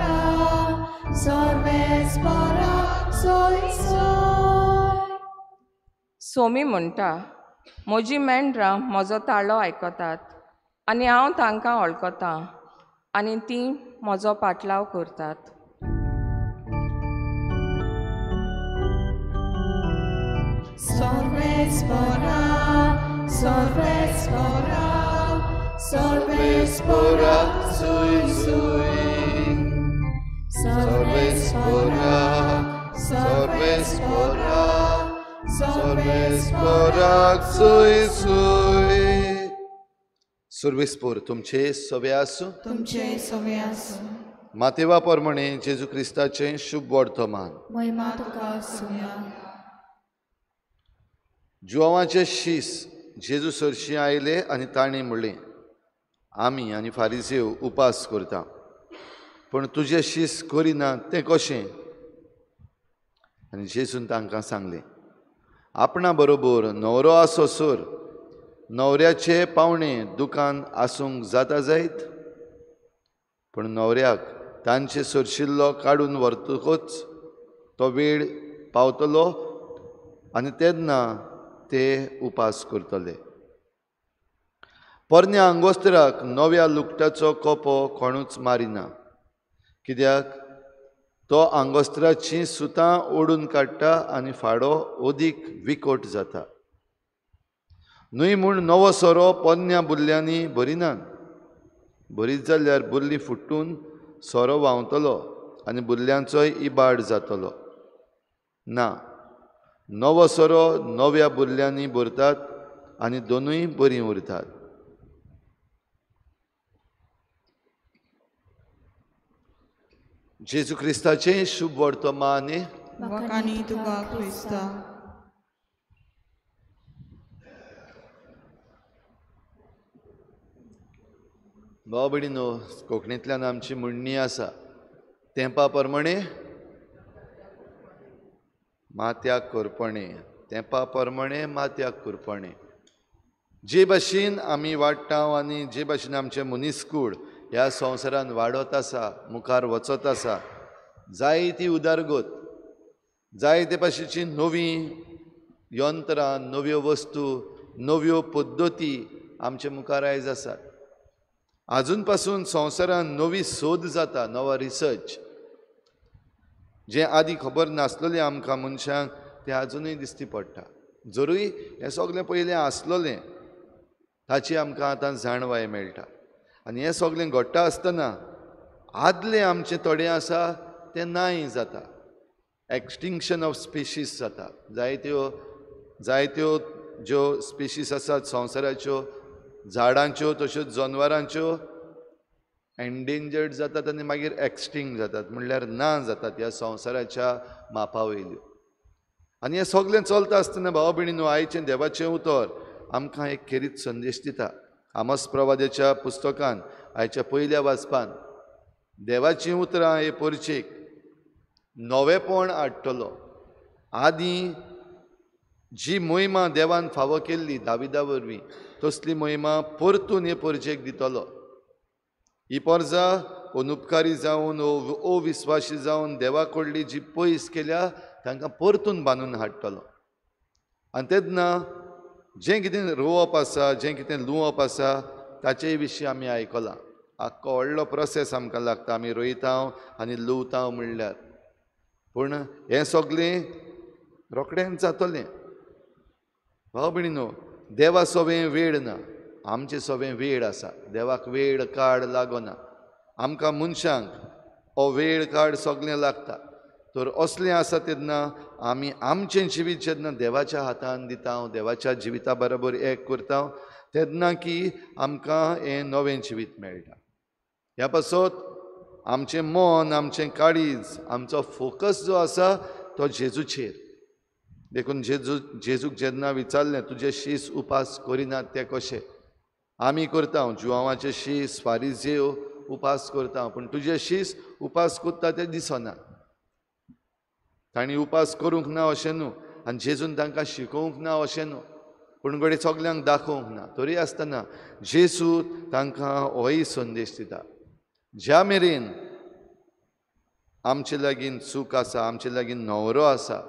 सर्वेस्पोराक सोय सोय. सोमी म्हणटा म्हजी मेंढरां म्हजो ताळो आयकतात आनी हांव तांकां वळखतां आनी तीं म्हजो पाटलाव करतात. सर्वेस्पोराक सर्वेस्पोराक सर्वेस्पोराक सोय सोय. सर्वेस्पोराक सर्वेस्पोराक सर्वेस्पोराक सोय सोय. सर्वेस्पोर तुमचे सवे आसूं. तुमचे सवे आसूं. मातेवा प्रमाणे जेजू क्रिस्ताचें शुभ वर्तमान. महिमा तुका सोम्या. जुवांचे शीस जेजू सरशी आयले आनी ताणें म्हणलें, आमी आनी फारिजेव उपास करता, पूण तुजे शीस करिना तें कशें? आनी जेजून तांकां सांगलें, आपणा बरोबर न्हवरो आसो सर न्हवऱ्याचे पावणे दुकान आसूंक जाता जायत, पूण न्हवऱ्याक तांचे सरशिल्लो काडून व्हरतकच तो वेळ पावतलो आनी तेन्ना ते उपास करतले. पोरण्या आंगोस्त्राक नव्या लुगटाचो कोपो कोणूच मारिना, कित्याक तो आंगोस्त्राचीं सुतां ओडून काडटा आनी फाडो अदीक विकोट जाता. न्हय म्हूण नवो सोरो पोरण्या बुल्ल्यांनी भरिनात, भरीत जाल्यार बुल्ली फुटून सोरो व्हांवतलो आनी बुल्ल्यांचोय इबाड जातलो. ना, नवो सोरो नव्या बुल्ल्यांनी भरतात आनी दोनूय बरीं उरतात. जेजू क्रिस्ताचें शुभ वर्तमान. वाखाणी तुका क्रिस्ता. भाव भयणीनो, कोंकणींतल्यान आमची म्हणणी आसा, तेंपा प्रमाणे माथ्याक कोरपणें, तेंपा प्रमाणे माथ्याक कोरपणें. जे भाशेन आमी वाडटा आनी जे भाशेन आमचें मनीसकूळ ह्या संवसारान वाडत आसा, मुखार वचत आसा, जायती उदरगत, जायते भाशेची नवीं यंत्रां, नव्यो वस्तू, नव्यो पद्दती आमचे मुखार आयज आसात. आजून पासून संवसारान नवी सोद जाता, नवो रिसर्च, जें आदी खबर नासलेलें आमकां मनशांक तें आजुनूय दिसती पडटा. जरूय हें सगळें पयलें आसलेलें ताची आमकां आतां जाणवाय मेळटा. आनी हें सगळें घडटा आसतना आदलें आमचें थोडें आसा तें नाय जाता, एक्सटिंक्शन ऑफ स्पिशीज जाता. जायत्यो जायत्यो ज्यो स्पिशीज आसात संवसाराच्यो, झाडांच्यो तश्योच जनवरांच्यो, एन्डेंजर्ड जातात आनी मागीर एक्सटिंक्ट जातात, म्हणल्यार ना जातात ह्या संवसाराच्या मापा वयल्यो. आनी हें सगळें चलता आसतना भाव भयणीनो, आयचें देवाचें उतर आमकां एक खेरीत संदेश दिता. आमस प्रवाद्याच्या पुस्तकान आयच्या पयल्या वाचपान देवाचीं उतरां हे परचेक नवेपण हाडटलो. आदीं जी मोहिमा देवान फावो केल्ली दाविदा वरवीं तसली मोहिमा परतून हे परचेक दितलो. ही परजा अनुपकारी जावन अविस्वाशी जावन देवा कडली जी पयस केल्या तांकां परतून बांदून हाडटलो. आनी तेन्ना जें कितें रोवप आसा, जें कितें लुंवप आसा ताचे विशीं आमी आयकलां. आख्खो व्हडलो प्रोसेस आमकां लागता, आमी रोयता आनी लुंवता म्हणल्यार. पूण हें सगळें रोखडेंच जातलें. भाव भयणीनो, देवा सोवें वेळ ना, आमचे सोवें वेळ आसा. देवाक वेळ काळ लागना, आमकां मनशांक हो वेळ काळ सगळें लागता. तर असलें आसा तेन्ना आमी आमचें जिवीत जेन्ना देवाच्या हातान दिता, देवाच्या जिविता बरोबर एक करता, तेन्ना की आमकां हें नवें जिवीत मेळटा. ह्या पासत आमचें मन, आमचें काळीज, आमचो फोकस जो आसा तो जेजूचेर. देखून जेजूक जेन्ना विचारलें, तुजे शीस उपास करिनात ते कशे? आमी करता, जुवांवाचे शीस, फारिजेव उपास करता, पूण तुजे शीस उपास करता ते दिसना. तांणी उपास करूंक ना अशें न्हू, आनी जेजून तांकां शिकोवंक ना अशें न्हू, पूण घडये सगल्यांक दाखोवंक ना. तरी आसतना जेजू तांकां होय संदेश दिता, ज्या मेरेन आमचे लागीं चूक आसा, आमचे लागीं न्हवरो आसा,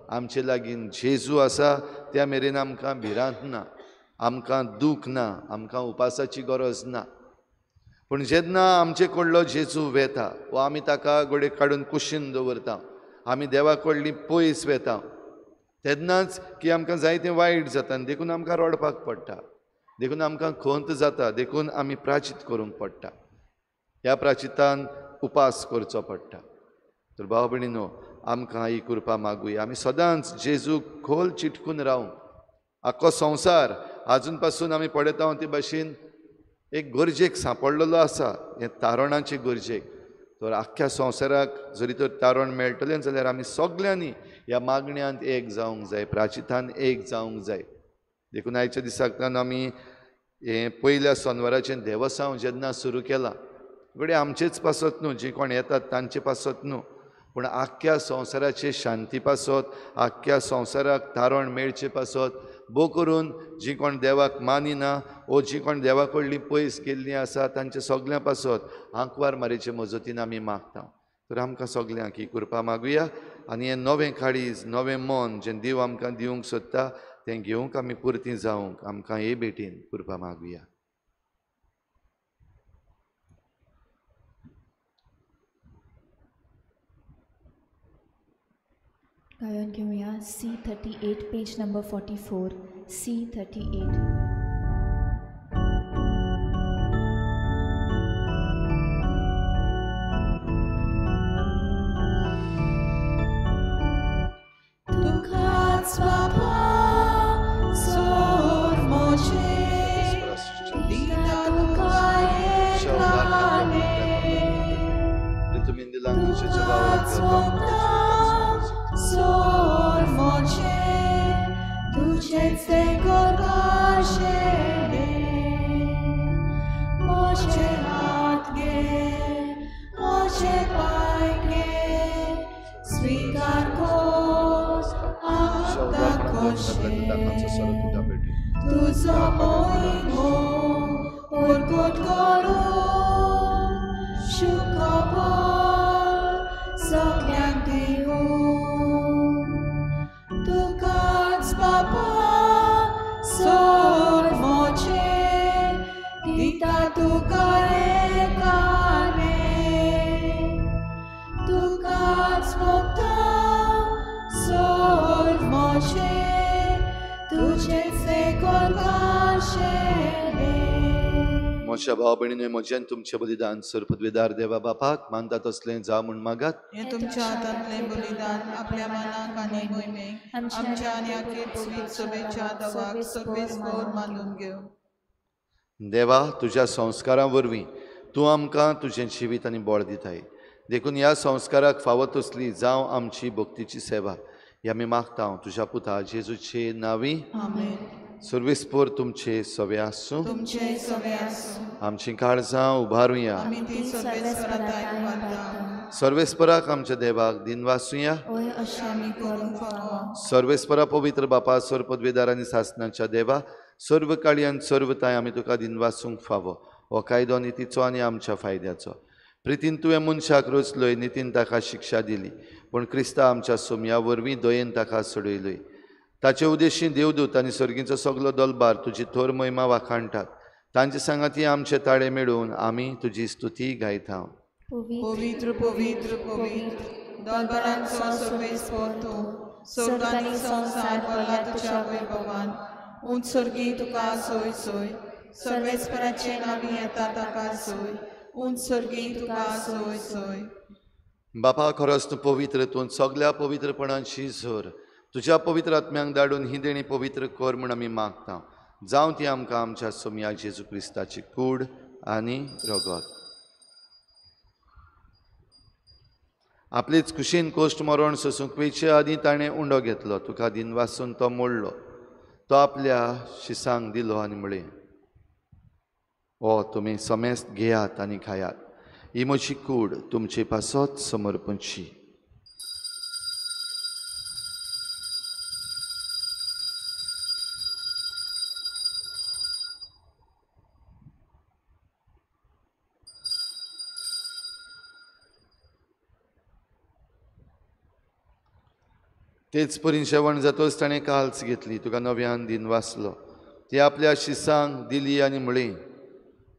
आमचे लागीं जेजू आसा, त्या मेरेन आमकां भिरांत ना, आमकां दूख ना, आमकां उपासाची गरज ना. पूण जेन्ना आमचे कडलो जेजू वेता वा आमी ताका घडये काडून कुशीन दवरता, आमी देवा कडली पयस वेता, तेन्नाच की आमकां जायतें वायट जाता. आनी देखून आमकां रडपाक पडटा, देखून आमकां खंत जाता, देखून आमी प्राचीत करूंक पडटा, ह्या प्राचितान उपास करचो पडटा. तर भाव भयणीनो, आमकां ही कृपा मागुया, आमी सदांच जेजूक खोल चिटकून रावूंक. आख्खो संवसार आजून पासून आमी पळयता ते भाशेन एक गरजेक सांपडलेलो आसा, हे तारणाचे गरजेक. तर आख्ख्या संवसाराक जरी तर तारण मेळटलें जाल्यार आमी सगल्यांनी ह्या मागण्यांत एक जावंक जाय, प्राचितान एक जावंक जाय. देखून आयच्या दिसाक आमी हें पयल्या सोनवाराचें देवसांव जेन्ना सुरू केलां, घडये आमचेच पासत न्हू, जी कोण येतात तांचे पासत न्हू, पूण आख्ख्या संवसाराचे शांती पासत, आख्ख्या संवसाराक तारण मेळचे पासत, भोव करून जी कोण देवाक मानिना ओ जी कोण देवा कडली पयस गेल्लीं आसा तांचे सगल्यां पासत आंकवार मारीचे मजतीन आमी मागता. तर आमकां सगल्यांक ही कृपा मागुया आनी हें नवें काळीज, नवें मन जें देव आमकां दिवंक सोदता तें घेवंक आमी पुरती जावंक आमकां हे भेटीन कृपा मागुया. गायन घेऊया C38 page number 44, C38. Sormoce, tu ce te corcașe. म्हज्या भाव भयणीन म्हजें तुमचें बलिदान सरपदवेदार देवा बापाक मानता तसलें जावं म्हूण मागात। हें तुमच्या हातांतलें बलिदान आपल्या मनाक आनी मोहिमेक आमच्या आनी आखे पवित्र सभेच्या देवाक सर्वेस्पोर मानून घेवं। देवा, तुज्या संस्कारां वरवीं तूं आमकां तुजें जिवीत आनी बळ दिताय, देखून ह्या संस्काराक फावो तसली जावं आमची भक्तीची सेवा ही आमी मागता तुज्या पुता जेजूचे नांवी। आमेन। सर्वेस्पोर तुमचे सवे आसूं, तुमचे सवे आसूं। आमची काळजां उबारुया, आमी ती सर्वेस्परा उबारता। सर्वेस्पराक आमच्या देवाक दिनवासुया। अशें आमी करूंक फावो। सर्वेस्परा पवित्र बापा, सर्व पदवेदार आनी सासनाच्या देवा, सर्व काळी आनी सर्व ताय आमी तुका दिनवासूंक फावो। हो कायदो नितीचो आनी आमच्या फायद्याचो। प्रितीन तुवें मनशाक रचलोय, नितीन ताका शिक्षा दिली, पूण क्रिस्ता आमच्या सोमया वरवीं दयेन ताका सोडयलोय। ताचे उद्देशी देवदूत आनी सर्गीचो सगलो दलबार तुजी थोर महिमा वाखाणटात। तांचे सांगाती आमचे ताळे मेळून आमी तुजी स्तुती गायता। पवित्र पवित्र पवित्र दलबारांचो सर्वेस्पोर तूं, स्वर्ग आनी संवसार भरला तुज्या वैभवान। उंच स्वर्गी तुका सोय सोय, सर्वेस्पराचे नांवी येता ताका सोय, उंच स्वर्गी तुका सोय सोय। बापा, खरोच तूं पवित्र, तूं सगल्या पवित्रपणाची झर। तुज्या पवित्र आत्म्यांक धाडून ही देणी पवित्र कर म्हूण आमी मागता। जावं ती आमकां आमच्या सोमया जेजू क्रिस्ताची कूड आनी रगत। आपलेच कुशीन कोश्ट मरण सोसूंक वयचे आदीं ताणें उंडो घेतलो, तुका दिनवासून तो मोडलो, तो आपल्या शिसांक दिलो आनी म्हळें, ओ तुमी समेस्त घेयात आनी खायात, ही म्हजी कूड तुमचे पासत समर्पणची। तेच परीन जेवण जातोच ताणें काल्स घेतली, तुका नव्यान दिनवासलो, ती आपल्या शिसांक दिली आनी म्हळें,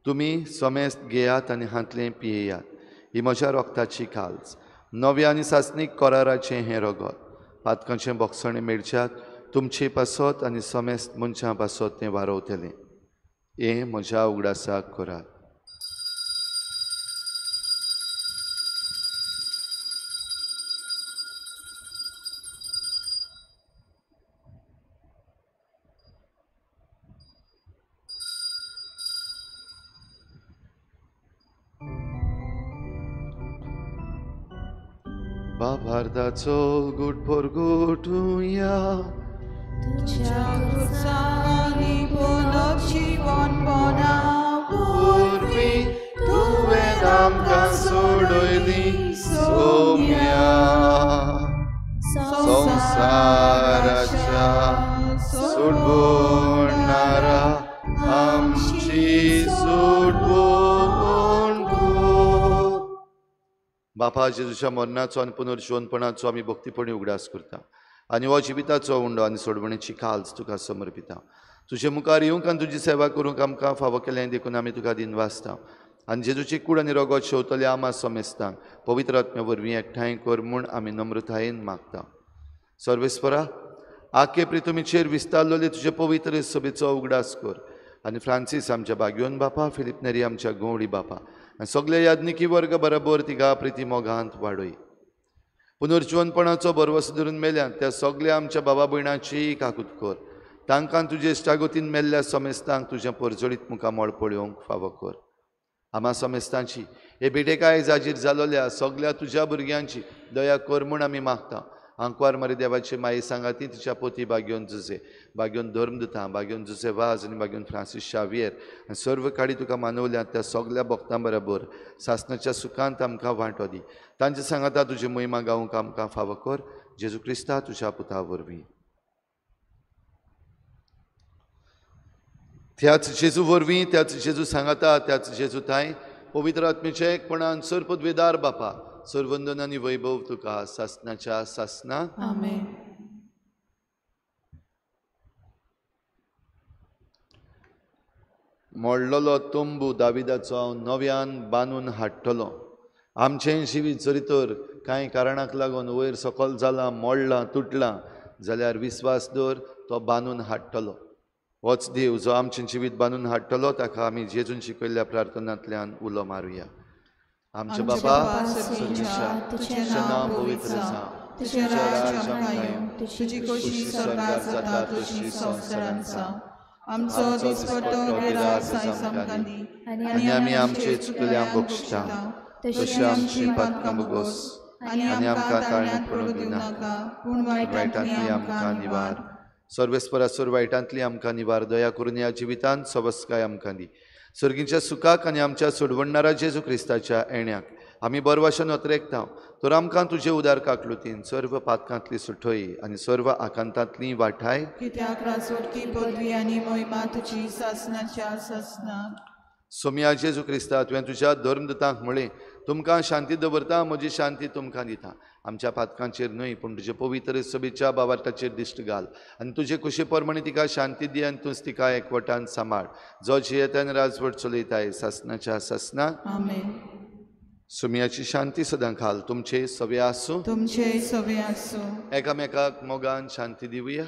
तुमी समेस्त घेयात आनी हांतलें पियेयात, ही म्हज्या रोगताची काल्स, नव्या आनी सासणीक कराराचें हें रगत, पातकांचें बोगसणें मेळच्याक तुमचे पासत आनी समेस्त मनशां पासत तें वारोवतलें। हें म्हज्या उगडासाक करात। बाबार्दाचो गुट पोरगुटुया, तुज्या खुर्सांनी पुनर्जीवनपणा वरवीं तुवें आमकां सोडयली सोम्या, संवसाराच्या सोडवणारा आमची सोडवण कर। बापा, जेजूच्या मरणाचो आनी पुनर्जिवनपणाचो आमी भक्तीपणी उगडास करता आनी हो जिविताचो उंडो आनी सोडवणेची काल्स तुका समर्पिता। तुजे मुखार येवंक आनी तुजी सेवा करूंक आमकां फावो केलें देखून आमी तुका दिनवासता आनी जेजूची कूड आनी रगत शेवतले आमा समेस्तांक पवित्र आत्म्या वरवीं एकठांय कर म्हूण आमी नम्रतायेन मागता। सर्वेस्परा, आखे प्रितुमीचेर विस्तारलेले तुजे पवित्र सभेचो उगडास कर आनी फ्रांसीस आमच्या बाग्योन बापा, फिलीप नेरी आमच्या गवळी बापा आनी सगळे याज्ञिकी वर्ग बरोबर तिगा प्रिती मोगांत वाडय। पुनर्जिवनपणाचो भरवसो धरून मेल्यात त्या सगळ्या आमच्या बाबा भयणाची काकूत कर, तांकां तुजे इश्टागतीन मेल्ल्या समेस्तांक तुजें परजळीत मुखामळ पळोवंक फावो कर। आमा समेस्तांची हे भेटेकाय जाजीर जालोल्या सगळ्या तुज्या भुरग्यांची दया कर म्हूण आमी मागता। आंकवार मारी देवाची माई सांगाती तिच्या पोती बाग्योन जुजे, बाग्योन धर्मदुतां, बाग्योन जुजे वाज आनी बाग्योन फ्रांसीस शावियर आनी सर्व काडी तुका मानवल्यात त्या सगळ्या भक्तां बरोबर सासणाच्या सुखांत आमकां वांटो दी। तांचे सांगाता तुजी महिमा गावंक आमकां फावो कर, जेजू क्रिस्ता तुज्या पुता वरवीं। त्याच जेजू वरवीं, त्याच जेजू सांगाता, त्याच जेजू थांय पवित्र आत्मेच्या एकपणान सर्वपदवेदार बापा, सर्वंदन आनी वैभव तुका सासणाच्या सासना। आमेन। मोडलेलो तंबू दाविदाचो हांव नव्यान बांदून हाडटलो। आमचें जिवीत जरी तर कांय कारणाक लागून वयर सकल जालां, मोडलां, तुटलां जाल्यार विस्वास दवर, तो बांदून हाडटलो। होच देव जो आमचें जिवीत बांदून हाडटलो ताका आमी जेजून शिकयल्ल्या प्रार्थनांतल्यान उलो मारुया. आमच्या बापा सर्गेच्या, तुजें नांव पवित्र जावं, तुजें राज्य आमकां येवं, तुजी खोशी स्वर्गार जाता तशी संवसारांत जावं. आमचो दिसपट्टो गिरास आयज आमकां दी आनी आमी आमचे चुकल्यांक बक्षता तशी आमची पातकां भोगोस आनी आमकां ताळण्यांत पडूंक दिवनाका, पूण वायटांतली आमकां निवार. सर्वेस्परासर वायटांतली आमकां निवार. दया करून ह्या जिवितांत सवस्काय आमकां दी. सर्गीच्या सुखाक आनी आमच्या सोडवणणारा जेजू क्रिस्ताच्या येण्याक आमी बरवाशन अत्रेकता तर आमकां तुजे उदार काकलुतीन सर्व पातकांतली सुठोय आनी सर्व आकांतांतली वाठाय. कित्याक राजवटकी पदवी आनी मोहिमा तुजी सासनाच्या सासनाक. सोमया जेजू क्रिस्ता, तुवें तुज्या धर्मदूतांक म्हळें, तुमकां शांती दवरता, म्हजी शांती तुमकां दिता. आमच्या पातकांचेर न्हय पूण तुजे पवित्र सभेच्या बावार्थाचेर दिश्ट घाल आनी तुजे कुशे प्रमाणे तिका शांती दी आनी तूंच तिका एकवटान सांबाळ, जो जियेतान राजवट चलयताय सासनाच्या सासनाक. आमेन. सुमयाची शांती सदां खाल तुमचे सवे आसूं, तुमचे सवे आसूं. एकामेकाक मोगान शांती दिवया.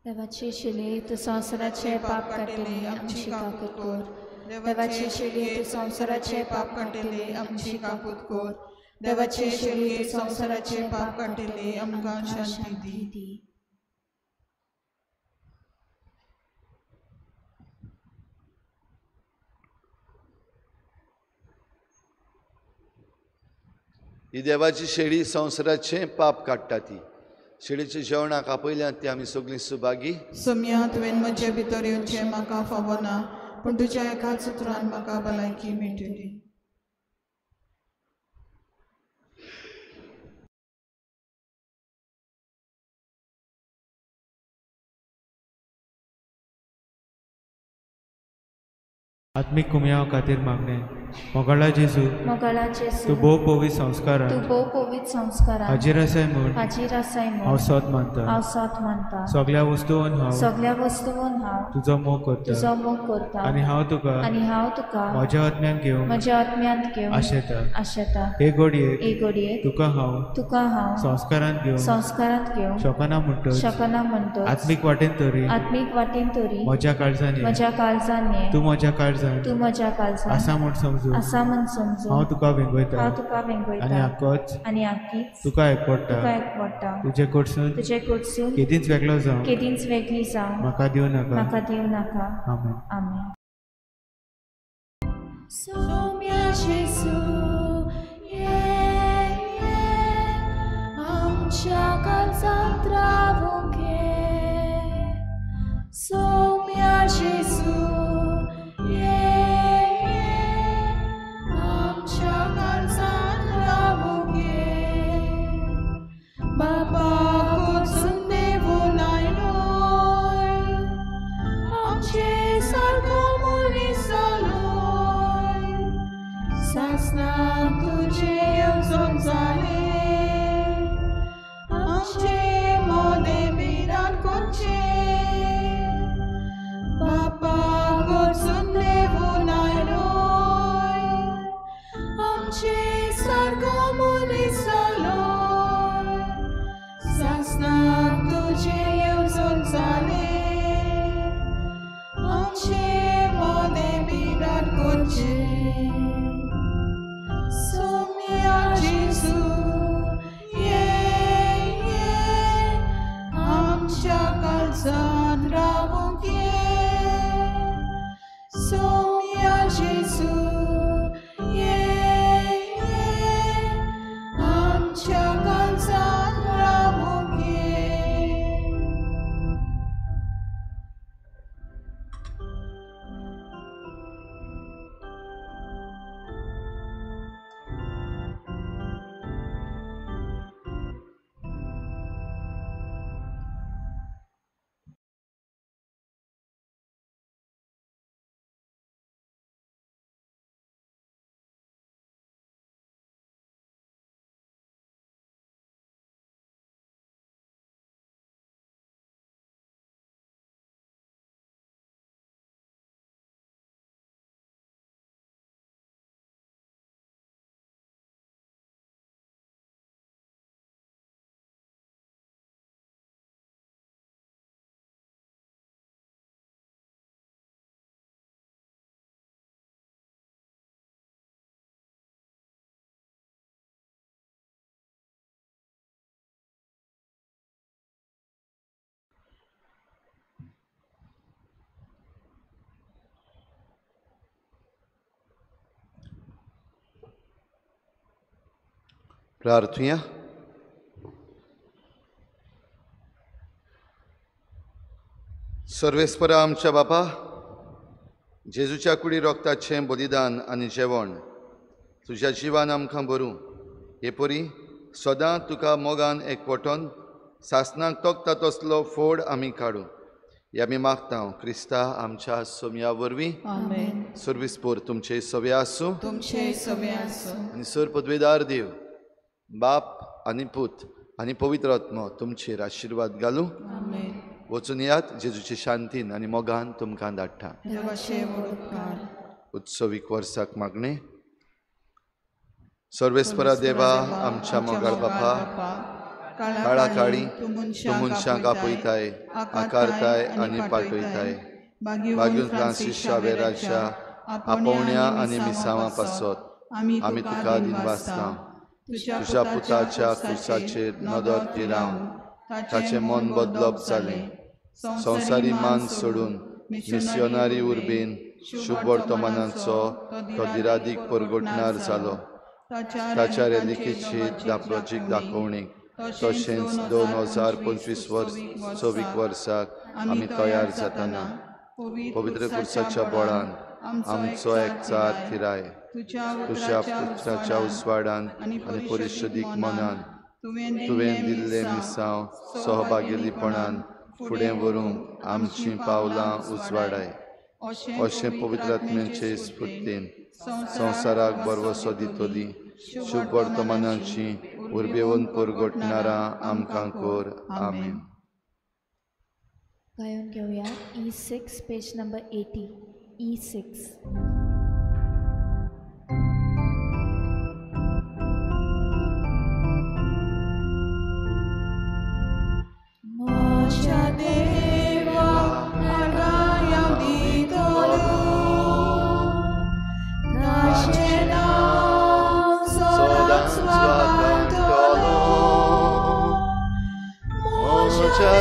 देवाचे शिले तूं संवसाराचे पाप काडटले आमची काकूत कर. देवाचे शिले तूं संवसाराचे पाप काडटले आमची काकूत कर. देवाचे शिले तूं संवसाराचे पाप काडटले आमकां शांती दी. ही देवाची शेळी संवसाराचें पाप काडटा. ती शेळीच्या जेवणाक आपयल्यात ती आमी सगळीं सुभागी. सोम्या, तुवें म्हजे भितर येवचें म्हाका फावना, पूण तुज्या एकाच उतरान म्हाका भलायकी मेळटली. आत्मीक कुमयाव खातीर मागणें. मोगाळा जेजू, मोगाळा जेजू, तूं भोव पवित्र संस्कारान, तूं भोव पवित्र संस्कारान हाजीर आसाय म्हूण, हाजीर आसाय म्हूण हांव सोद मानता, हांव सोद मानता. सगळ्या वस्तून हांव, सगळ्या वस्तून हांव तुजो मोग करता, तुजो मोग करता. आनी हांव तुका, आनी हांव तुका म्हज्या आत्म्यान घेवंक, म्हज्या आत्म्यांत घेवंक आशेता, आशेता. हे घडयेक, हे घडयेक तुका हांव, तुका हांव संस्कारांत घेवंक, संस्कारांत घेवंक शकना म्हणटच, शकना म्हणटच आत्मीक वाटेन तरी, आत्मीक वाटेन तरी म्हज्या काळजान, म्हज्या काळजान ये, तूं म्हज्या काळजान, तूं म्हज्या काळजान आसा म्हूण समजून, आसा म्हूण समजून हांव तुका वेंगयता, हांव तुका वेंगयता. आनी आकोच, आनी आकीच तुका एकवटा, तुका एकवटा. तुजे कडसून, तुजे कडसून केदींच वेगळो जावं, केदींच वेगळी जावं म्हाका दिवं नाका, म्हाका दिवं नाका. आमेन. आमेन. सोम्या जेजू, ये ये आमच्या काळजांत रावूंक ये. सोम्या जेजू, ये प्रार्थुया. सर्वेस्परा आमच्या बापा, जेजूच्या कुडी रोगताचें बलिदान आनी जेवण तुज्या जिवान आमकां भरूं हे परी सदां तुका मोगान एकवटोन सासणाक तोखता तसलो फोड आमी काडूं हे आमी मागता क्रिस्ता आमच्या सोमया वरवीं. सर्वीस पोर तुमचे सवे आसूं आनी सर पदवेदार देव बाप आनी पूत आनी पवित्र आत्मो तुमचेर आशिर्वाद घालूं. वचून यात जेजूचे शांतीन आनी मोगान तुमकां धाडटा. उत्सवीक वर्साक मागणें. सर्वेस्परा देवा आमच्या मोगाळ बापा, काळा काळी तूं मनशांक आपयताय, आकारताय आनी पाठयताय. बागून फ्रांसीस शावेराच्या आपोवण्या आनी मिसांवां पासत आमी तुका दिनवासता. तुज्या पुताच्या खुर्साचेर नदर थिरावन ताचें मन बदलप जालें. संवसारी मान सोडून मिसियोनारी उर्बेन शुभ वर्तमानाचो तो दिरादीक परगटणार जालो. ताच्या रेलिकेची दापरोजीक दाखोवणीक तशेंच 2025 वर्स चोवीक वर्साक आमी तयार जातना पवित्र खुर्साच्या बळान आमचो एकचार थिराय. तुज्या पुत्राच्या उजवाडान आनी परिशदीक मनान तुवें दिल्लें मिसांव सहभागीपणान फुडें व्हरूंक आमचीं पावलां उजवाडाय. अशें पवित्र आत्म्याचे स्फुर्तीन संवसाराक बरवसो दितली शुभ वर्तमानाची उर्बेवन परगटणारां आमकां कर. आमेन. गायन घेवया E6 page number 80. E6.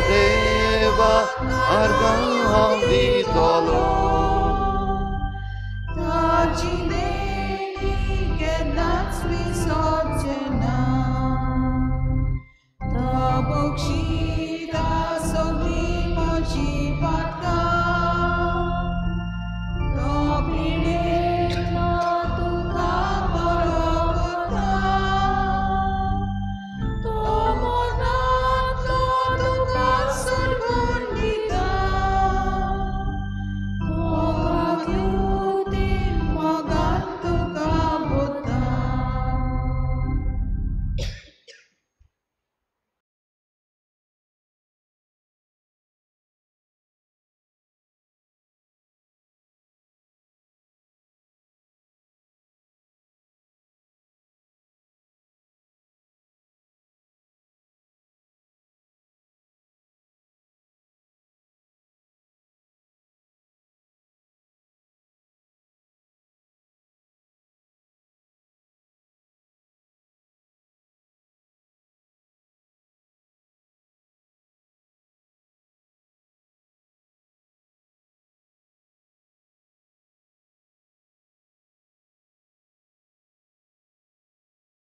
Deva argam ditolo